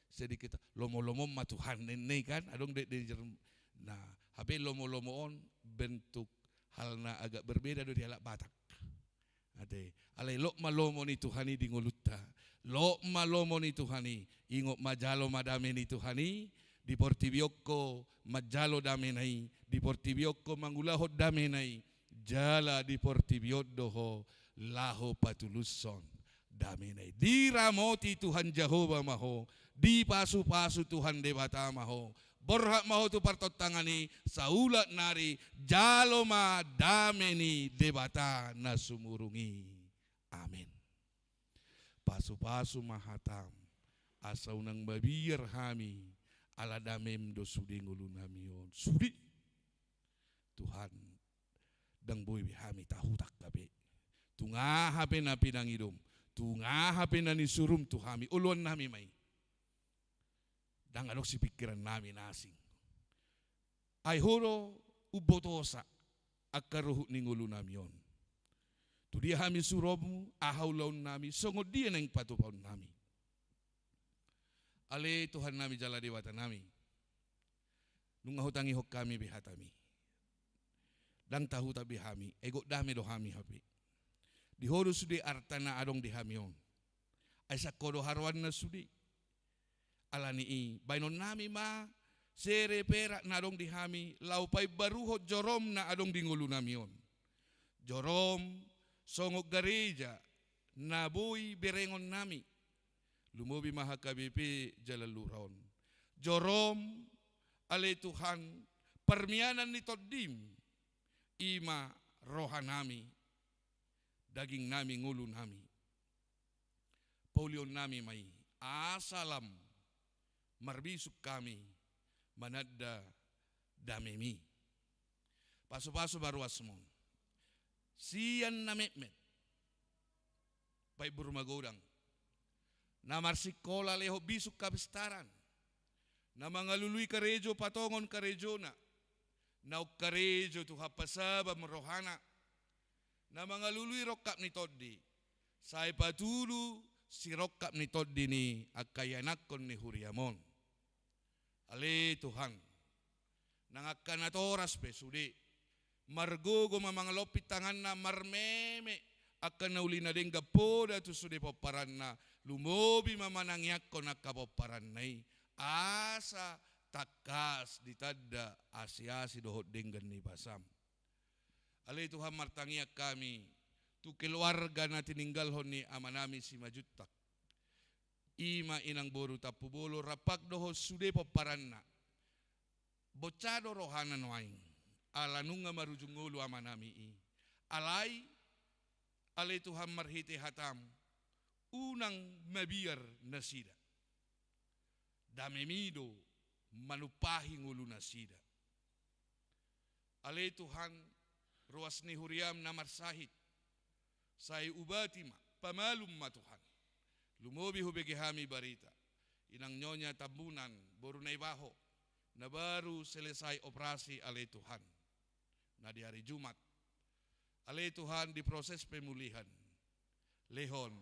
sedikit, lomo-lomom ma Tuhan ninna i kan, adong do ende ni jat. Na hape lomo-lomo on bentuk hal na agak berbeda do di halak Batak. Ate, alai lot ma lomo ni Tuhan i di ngolunta. Lot ma lomo ni Tuhan i. Ingot ma, jalo ma dame ni Tuhan i. Di portibi on ho manjalo damena i. Di portibi on ho mangulahon damena i. Jala di portibi on do ho laho patulushon damena i. Diramoti Tuhan Jahowa ma ho. Dipasu-pasu Tuhan Debata ma ho. Borhat ma ho tu partontangan i, saulak nari, jalo ma dame ni Debata na sumurung i. Amen. Pasu-pasu ma hatam, asa unang mabiar hami, ala damem do sude ngolunami on. Sude. Tuhan, ndang boi be hami tahutak hape. Tung aha pe na pinangidom, tung aha pe na nisurum tu hami, oloannami ma i. Ndang adong sipingkirannami na asing. Ai ho do umbotosa angka ruhut ni ngolunami on. Tu dia hami suruonmu, aha ulaonnami, songon dia naeng patupaonnami. Ale Tuhannami jala Debatanami, nunga hutangihon hami be hatami. Ndang tahutak be hami, egot dame do hami hape. Di ho do sude arta na adong di hami on. Ai sian ho do haroanna sude. Alani i, baenonnami ma sere perak na adong di hami, laho paimbaruhon jorom na adong di ngolunami on. Jorom songon gareja na boi berengonnami. Lumobi ma H K B P Jalan Lura on. Jorom, ale Tuhan, parmianan ni Tondim, i ma rohanami, dagingnami, ngolunami. Paulionnami ma i, asa lam marbisuk hami mananda damemi. Pasu-pasu ma ruasmon. Sian na metmet, paimbur magodang, na marsingkola lehon bisuk hapistaran, na mangalului karejo patongon karejona, naung karejo Tuhan pasabam rohana, na mangalului rongkap ni tondi, sai patudu sirongkap ni tondi ni angka ianakhon ni huriam on. Ale Tuhan, Nang angka natoras pe sude margogo ma mangalompit tanganna marmeme angka na uli na denggan poda tu sude pomparanna, lumobi ma manangiangkon angka pomparanna i, asa tangkas ditanda asiasi dohot denggan ni basam. Ale Tuhan, martangiang hami tu keluarga na tininggalhon ni amanami Simanjuntak. I ma inang boru Tampubolon rap dohot sude pomparanna. Bonsa do rohana nuaeng, ala nunga marujung ngolu amanami i. Alai, ale Tuhan, marhite hataM, unang mabiar nasida. DameMi do manumpahi ngolunasida. Ale Tuhan, ruas ni huriaM na marsahit, sai ubati ma, pamalum ma Tuhan. Lumobi hubege hami barita, inang Nyonya Tambunan, boru Naibaho, na baru selesai operasi, ale Tuhan. Na di hari Jumat, ale Tuhan, di proses pemulihan, lehon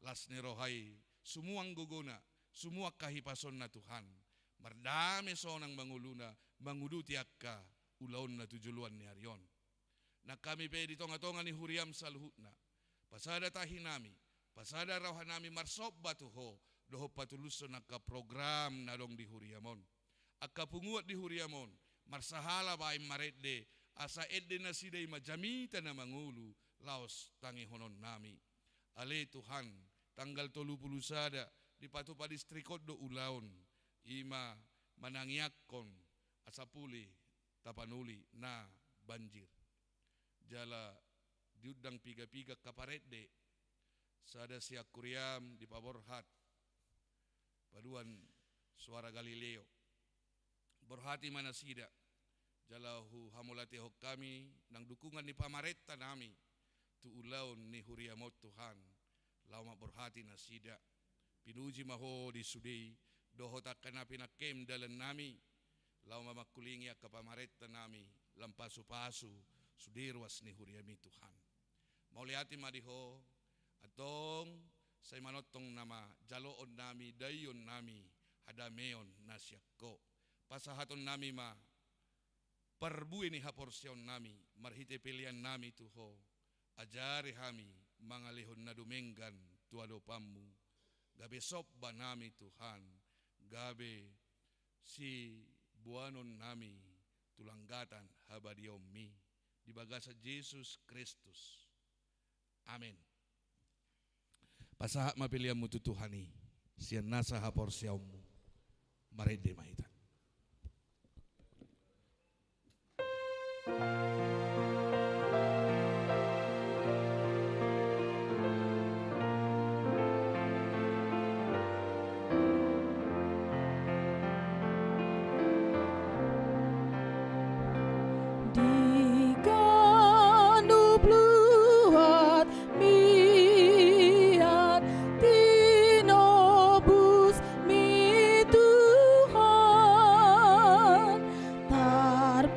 las ni roha i, sumuang gogona, sumuang hahipasonna Tuhan, mardame sonang ma ngoluna, manguduti angka ulaonna tu joloan ni ari on. Nang hami pe di tongatonga ni huriaM saluhutna, pasada tahinami, pasada rohanami marsomba tu Ho, dohot patulushon angka program na adong di huriaM on. Angka punguan di huriaM on, marsahala baen marende, asa ende nasida i ma jamita na mangolu, laos tangihononnami. Ale Tuhan, tanggal tolu pulu sada, dipatupa distrik on do ulaon, i ma manangiangkon, asa puli, tapanuli na banjir. Jala diundang piga-piga angka parende, sada sian huriaM dipaborhat, paduan Suara Galileo. Borhati ma nasida, jala huhamauliatehon hami nang dukungan ni pamarentanami, tu ulaon ni huriaM on Tuhan, laho mamborhati nasida. Pinuji ma Ho di sude i, dohot angka na pinangkeM dalannami, laho mamangkulingi angka pamarentanami, lam pasupasu, sude ruas ni huriaMi Tuhan. Mauliate ma di Ho, antong, sai manongtong nama jaloonnami, daionnami, hadameon na sian Ho. Pasahatonnami ma, parbue ni haporseaonnami, marhite peleannami tu Ho, ajari hami mangalehon na dumenggan tu adopanMu, gabe sombanami Tuhan, gabe siboanonnami tu langgatan habadiaonMi, di bagasan Jesus Kristus. Amen. Pasahat ma peleanmu tu Tuhan i, sian nasa haporseaonmu, marende ma hita. Di ganup luat mian tinobusmi Tuhan, tarbege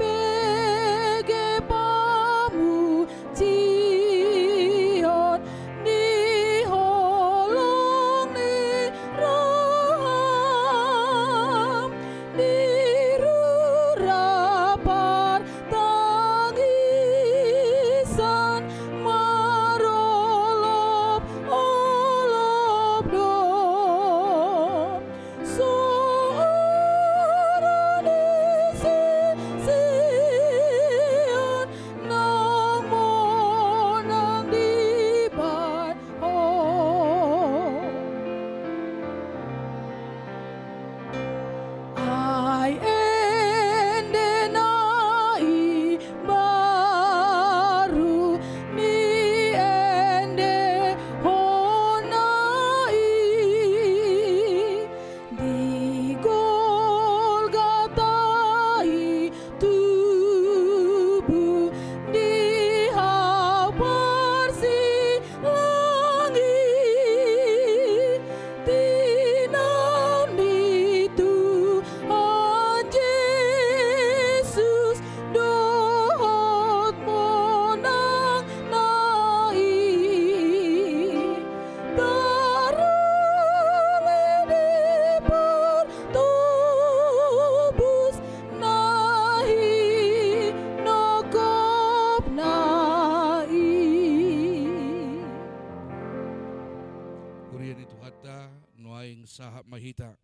Tuhan, nuaeng sahat ma hita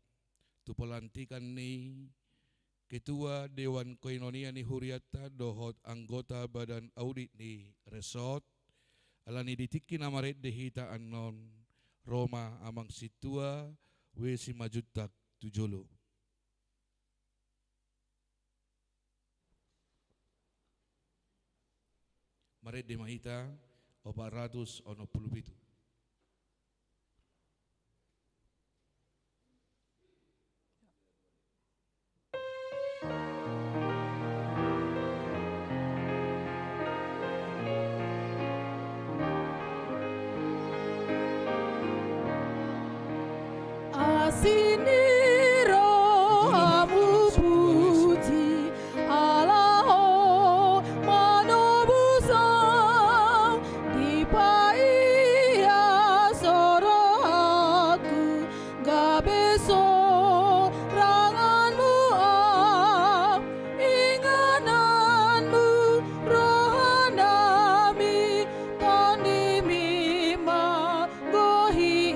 tu pelantikan ni Ketua Dewan Koinonia ni hurianta dohot anggota Badan Audit ni Resort. Alani di tingki na marende hita annon, ro ma amang sintua W. Simanjuntak tu jolo. Marende ma hita, opat ratus onom pulu pitu. Asi ni rohamu puji, ala Ho manobus au, dipaias Ho rohangku, gabe soranganmu au, ingananmu roha nami, tondimu ma gohi,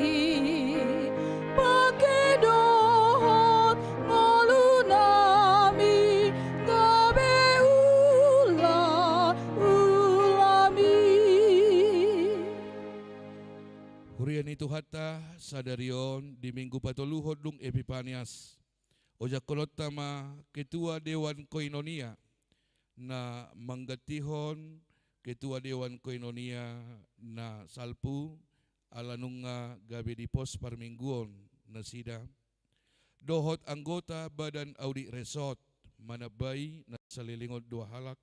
pangke dohot ngolu nami, gabe ulaulami. Huria ni Tuhanta, sadari on di Minggu patoluhon dung Epipanias, ojakkononta ma Ketua Dewan Koinonia na manggantihon Ketua Dewan Koinonia na salpu, ala nunga gabe dipos parmingguon nasida, dohot anggota Badan Audit Resort, manambai na saleleng on dua halak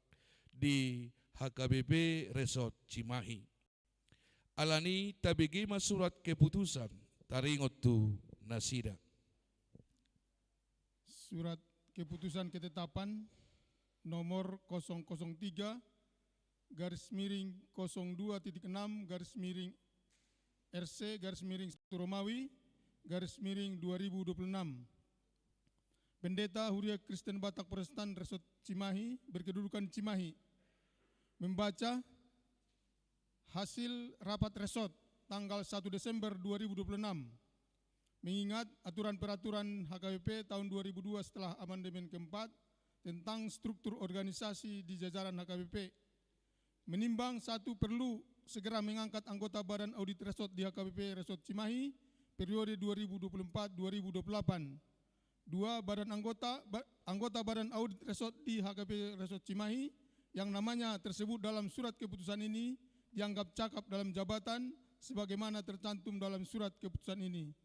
di H K B P Resort Cimahi. Alani tabege ma surat keputusan taringot tu nasida. Surat keputusan ketetapan nomor kosong kosong tiga garis miring kosong dua titik enam garis miring R C garis miring satu Romawi garis miring dua ribu dua puluh enam. Pendeta Huria Kristen Batak Protestan Resort Cimahi, berkedudukan Cimahi, membaca hasil rapat resort tanggal satu Desember dua ribu dua puluh enam, mengingat aturan peraturan H K B P tahun dua ribu dua setelah amandemen keempat tentang struktur organisasi di jajaran H K B P. Menimbang, satu, perlu segera mengangkat anggota Badan Audit Resort di H K B P Resort Cimahi periode dua ribu dua puluh empat dua ribu dua puluh delapan. Dua, badan anggota, ba-, anggota Badan Audit Resort di H K B P Resort Cimahi yang namanya tersebut dalam surat keputusan ini dianggap cakap dalam jabatan sebagaimana tercantum dalam surat keputusan ini.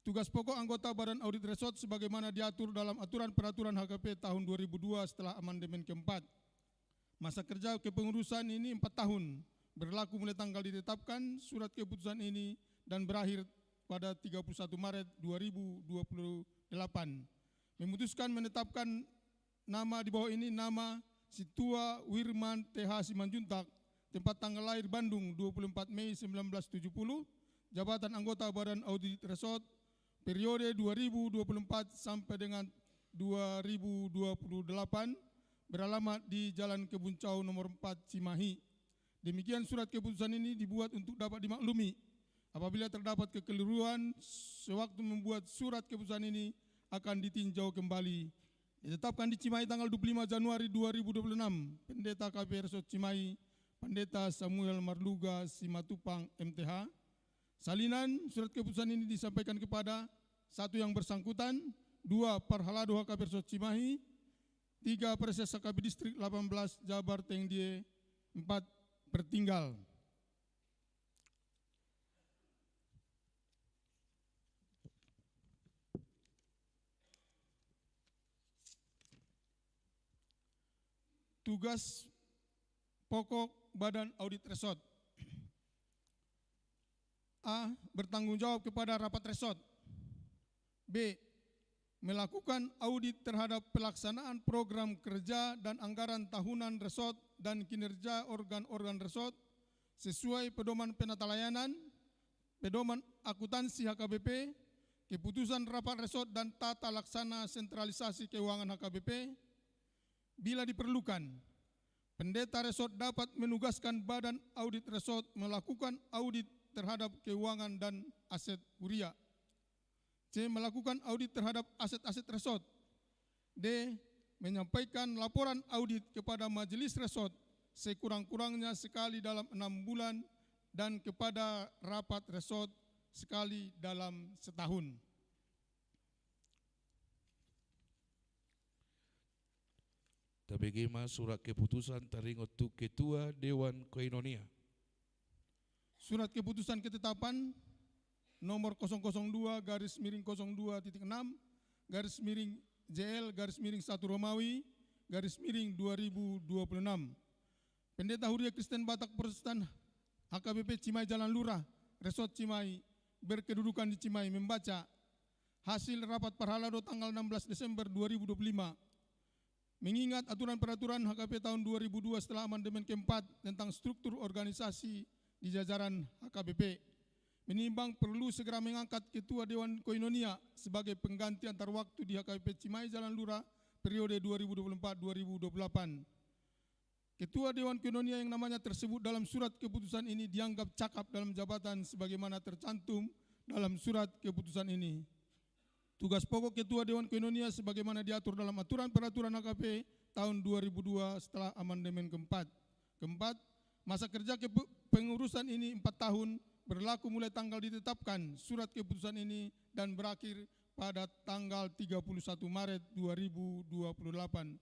Tugas pokok anggota Badan Audit Resort sebagaimana diatur dalam aturan peraturan H K P tahun dua ribu dua setelah amandemen keempat. Masa kerja kepengurusan ini empat tahun, berlaku mulai tanggal ditetapkan surat keputusan ini dan berakhir pada tiga puluh satu Maret dua ribu dua puluh delapan. Memutuskan menetapkan nama di bawah ini, nama Sintua Wirman T H Simanjuntak, tempat tanggal lahir Bandung, dua puluh empat Mei sembilan belas tujuh puluh, jabatan anggota Badan Audit Resort periode dua ribu dua puluh empat sampai dengan dua ribu dua puluh delapan, beralamat di Jalan Kebun Cau nomor empat, Cimahi. Demikian surat keputusan ini dibuat untuk dapat dimaklumi. Apabila terdapat kekeliruan sewaktu membuat surat keputusan ini, akan ditinjau kembali. Ditetapkan di Cimahi tanggal dua puluh lima Januari dua ribu dua puluh enam, Pendeta K P Resort Cimahi, Pendeta Samuel Marluga Simatupang, M T H. Salinan surat keputusan ini disampaikan kepada, satu, yang bersangkutan, dua, Parhalado H K P Resort Cimahi, tiga, Praeses H K P Distrik delapan belas Jabar Tengdie, empat, Pertinggal. Tugas pokok Badan Audit Resort. A. Bertanggung jawab kepada rapat resort. B. Melakukan audit terhadap pelaksanaan program kerja dan anggaran tahunan resort dan kinerja organ-organ resort sesuai pedoman penata layanan, pedoman akuntansi H K B P, keputusan rapat resort dan tata laksana sentralisasi keuangan H K B P. Bila diperlukan, pendeta resort dapat menugaskan Badan Audit Resort melakukan audit terhadap keuangan dan aset kuria. C. Melakukan audit terhadap aset-aset resort. D. Menyampaikan laporan audit kepada majelis resort sekurang-kurangnya sekali dalam enam bulan dan kepada rapat resort sekali dalam setahun. Tabege ma surat keputusan taringot tu Ketua Dewan Koinonia. Surat keputusan ketetapan nomor kosong kosong dua garis miring kosong dua titik enam garis miring J L garis miring satu Romawi garis miring dua ribu dua puluh enam. Pendeta Huria Kristen Batak Protestan H K B P Cimahi Jalan Lurah, Resort Cimahi, berkedudukan di Cimahi, membaca hasil rapat parhalado tanggal enam belas Desember dua ribu dua puluh lima. Mengingat aturan peraturan H K P tahun dua ribu dua setelah amandemen keempat tentang struktur organisasi di jajaran H K B P, menimbang perlu segera mengangkat Ketua Dewan Koinonia sebagai pengganti antar waktu di H K B P Cimahi Jalan Lurah periode dua ribu dua puluh empat dua ribu dua puluh delapan. Ketua Dewan Koinonia yang namanya tersebut dalam surat keputusan ini dianggap cakap dalam jabatan sebagaimana tercantum dalam surat keputusan ini. Tugas pokok Ketua Dewan Koinonia sebagaimana diatur dalam aturan peraturan H K P tahun dua ribu dua setelah amandemen keempat. Keempat, masa kerja kepe-, pengurusan ini empat tahun, berlaku mulai tanggal ditetapkan surat keputusan ini dan berakhir pada tanggal tiga puluh satu Maret dua ribu dua puluh delapan.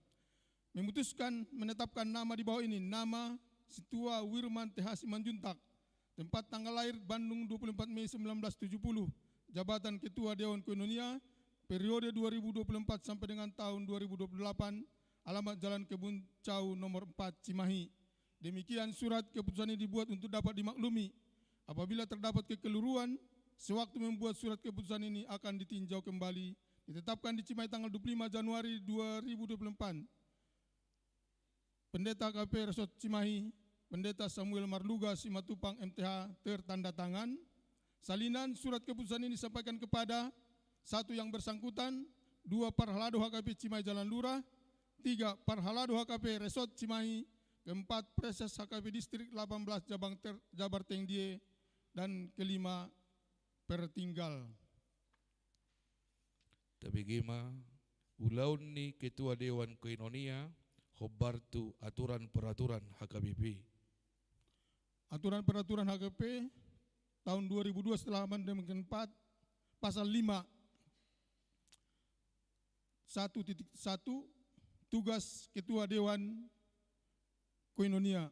Memutuskan menetapkan nama di bawah ini, nama Sintua Wirman T H Simanjuntak, tempat tanggal lahir Bandung dua puluh empat Mei sembilan belas tujuh puluh, jabatan Ketua Dewan Koinonia, periode dua ribu dua puluh empat sampai dengan tahun dua ribu dua puluh delapan, alamat Jalan Kebun Cau nomor empat, Cimahi. Demikian surat keputusan ini dibuat untuk dapat dimaklumi. Apabila terdapat kekeliruan, sewaktu membuat surat keputusan ini akan ditinjau kembali, ditetapkan di Cimahi tanggal dua puluh lima Januari dua ribu dua puluh empat. Pendeta H K P Resort Cimahi, Pendeta Samuel Marluga Simatupang M T H, tertanda tangan. Salinan surat keputusan ini disampaikan kepada satu, yang bersangkutan, dua, Parhalado H K P Cimahi Jalan Lurah, tiga, Parhalado H K P Resort Cimahi, keempat, Praeses H K P Distrik delapan belas Jabang Ter-, Jabar Tengdie, dan kelima, Pertinggal. Tabege ma ulaon ni Ketua Dewan Koinonia hombar tu aturan peraturan H K B P. Aturan peraturan H K P tahun dua ribu dua setelah amandemen keempat, pasal lima, satu titik satu, tugas Ketua Dewan Koinonia.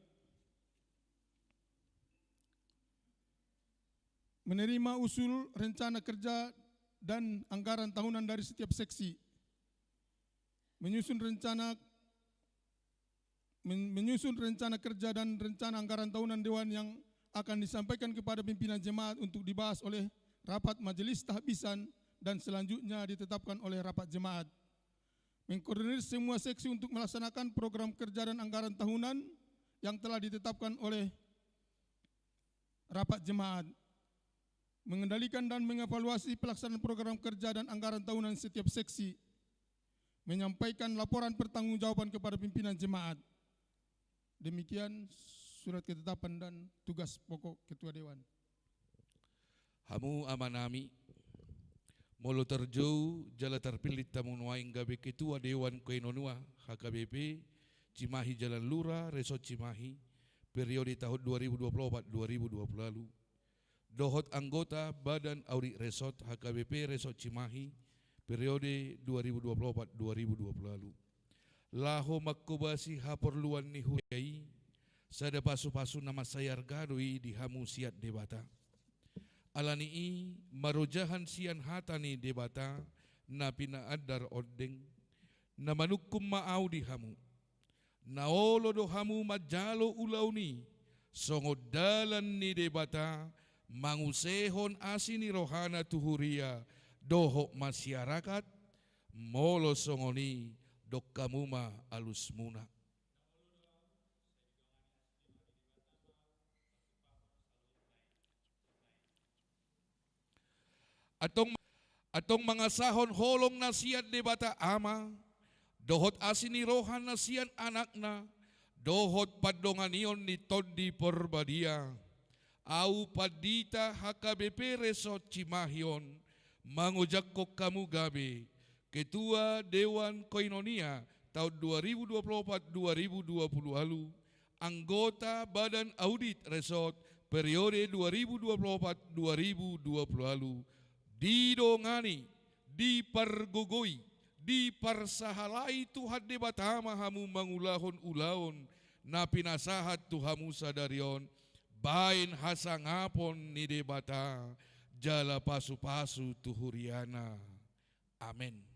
Menerima usul rencana kerja dan anggaran tahunan dari setiap seksi. Menyusun rencana, men-, menyusun rencana kerja dan rencana anggaran tahunan dewan yang akan disampaikan kepada pimpinan jemaat untuk dibahas oleh rapat majelis tahbisan dan selanjutnya ditetapkan oleh rapat jemaat. Mengkoordinir semua seksi untuk melaksanakan program kerja dan anggaran tahunan yang telah ditetapkan oleh rapat jemaat. Mengendalikan dan mengevaluasi pelaksanaan program kerja dan anggaran tahunan setiap seksi. Menyampaikan laporan pertanggungjawaban kepada pimpinan jemaat. Demikian surat ketetapan dan tugas pokok Ketua Dewan. Hamu amanami, molo tarjou jala tarpillit hamu nuaeng gabe Ketua Dewan Koinonia H K B P Cimahi Jalan Lurah, Resort Cimahi, periode tahun dua ribu dua puluh empat dua ribu dua puluh lima, dohot anggota Badan Audit Resort H K B P Resort Cimahi, periode dua ribu dua puluh empat dua ribu dua puluh lima. Laho manghobasi haporluan ni huria i, sada pasupasu na mansai arga do i di hamu sian Debata. Ala ni i, marojahan sian hata ni Debata na pinaandar ondeng, na manungkun ma au di hamu. Na olo do hamu manjalo ulaon i, songon dalan ni Debata, mangusehon asi ni rohana tu huria, dohot masyarakat, molo songon i, dok hamu ma alusmuna. Antong, antong mangasahon holong na sian Debata Ama, dohot asi ni roha na sian Anakna, dohot pandonganion ni Tondi Porbadia. Ahu pandita H K B P Resort Cimahi on mangojakhon hamu gabe Ketua Dewan Koinonia taon dua ribu dua puluh opat dua ribu dua puluh ualu, anggota Badan Audit Resort periode dua ribu dua puluh opat dua ribu dua puluh ualu, didongani, dipargogoi, diparsahalai Tuhan Debata ma hamu mangulahon ulaon na pinasahat tu hamu sadari on, baen hasangapon ni Debata jala pasupasu tu huriana. Amen.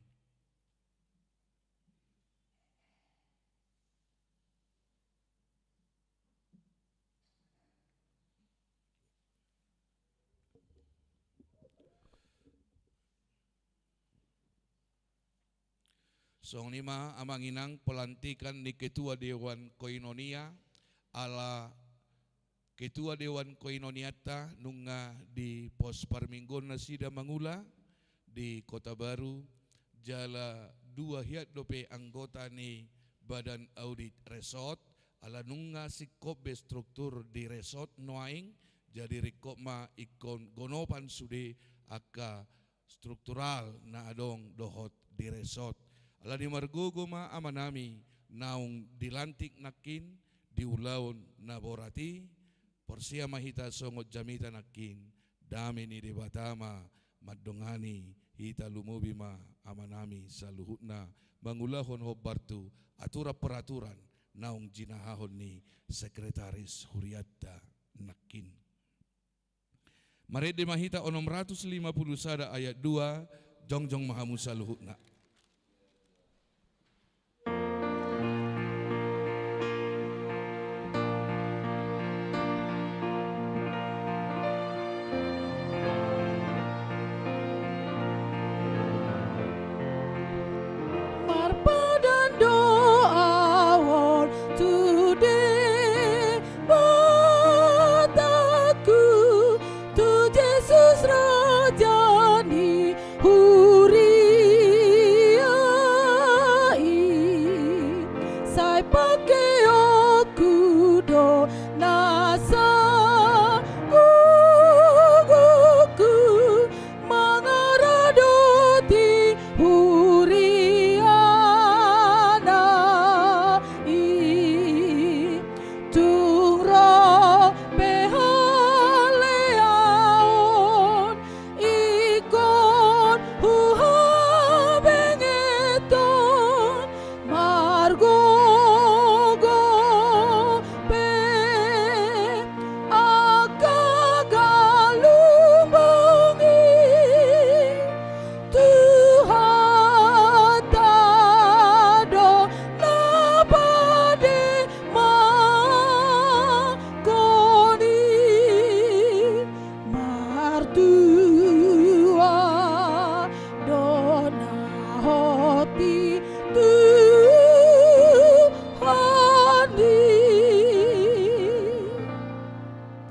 Songon i ma amang inang pelantikan ni Ketua Dewan Koinonia, ala Ketua Dewan Koinonianta nunga di pos parmingguon nasida mangula di Kota Baru, jala dua hian dope anggota ni Badan Audit Resort, ala nunga singkop be struktur di resort nuaeng, jadi ringkot ma ingkon gonopan sude angka struktural na adong dohot di resort. Alani margogo ma amanami naung dilantik nangkin di ulaon na borat i, porsea ma hita songon jamita nangkin, dame ni Debata ma mandongani hita, lumobi ma amanami saluhutna mangulahon hombar tu aturan peraturan naung jinahahon ni sekretaris hurianta nangkin. Marende ma hita onom ratus lima puluh sada ayat dua, jongjong ma hamu saluhutna. Marpadan do ahu on tu Debatangku, tu Jesus Raja ni huria i. Sai pangkeonku do na sagogoonku, mangaradoti huriana i. Tung ro pe haleaon, ingkon huhabengeton, margogo pe angka galumbang i. Tuhanta do na pade mangkoni, martua do na hot i Tuhan i.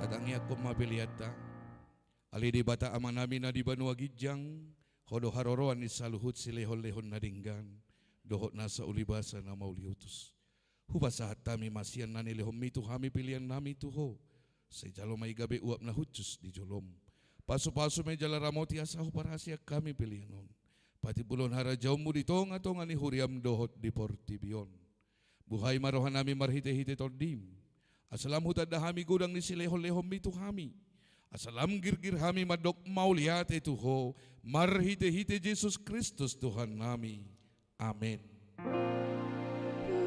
Tatangiangkon ma peleanta. Ale Debata Amanami na di banua ginjang, Ho do haroroan ni saluhut silehonlehon na denggan dohot nasa ulibasa na mauliutus. Hupasahat hami ma sian na nilehonmi tu hami peleannami tu Ho. Sai jalo ma i gabe uap na hushus di jolom. Pasupasu ma i jala ramoti asa huparhaseang hami pelean on. Patimbulhon harajaonmu di tongatonga ni huriam dohot di portibi on. Buhai ma rohanami marhitehite Tondim, asa lam hutanda hami godang ni silehonlehonmi tu hami, asa lam girgir hami mandok mauliate tu Ho, marhitehite Jesus Kristus Tuhannami. Amen.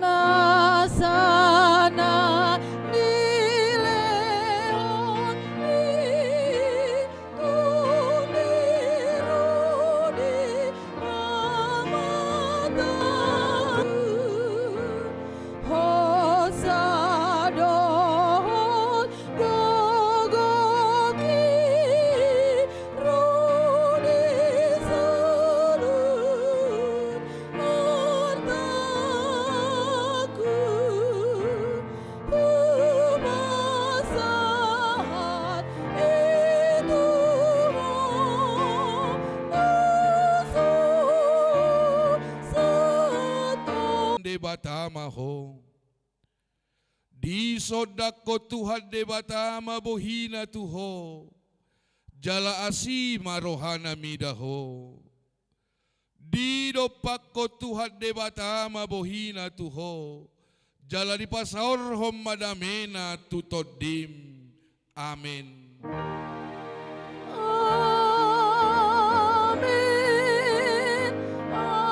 Nasa na nilehon i tu Herode, amanta, hosa dohot gogok i ro di saluhut artangku. Hupasahat i tu Ho na so sahat on. Debata ma Ho. Di Disondangkon Tuhan Debata ma bohina tu ho, jala asi ma rohana mida ho. Didompakkon Tuhan Debata ma bohina tu ho, jala dipasaorhon ma damena tu tondim. Amen. Amen. Amen.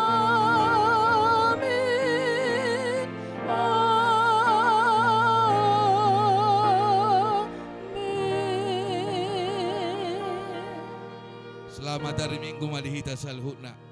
Amen. Selamat hari Minggu ma di hita saluhutna.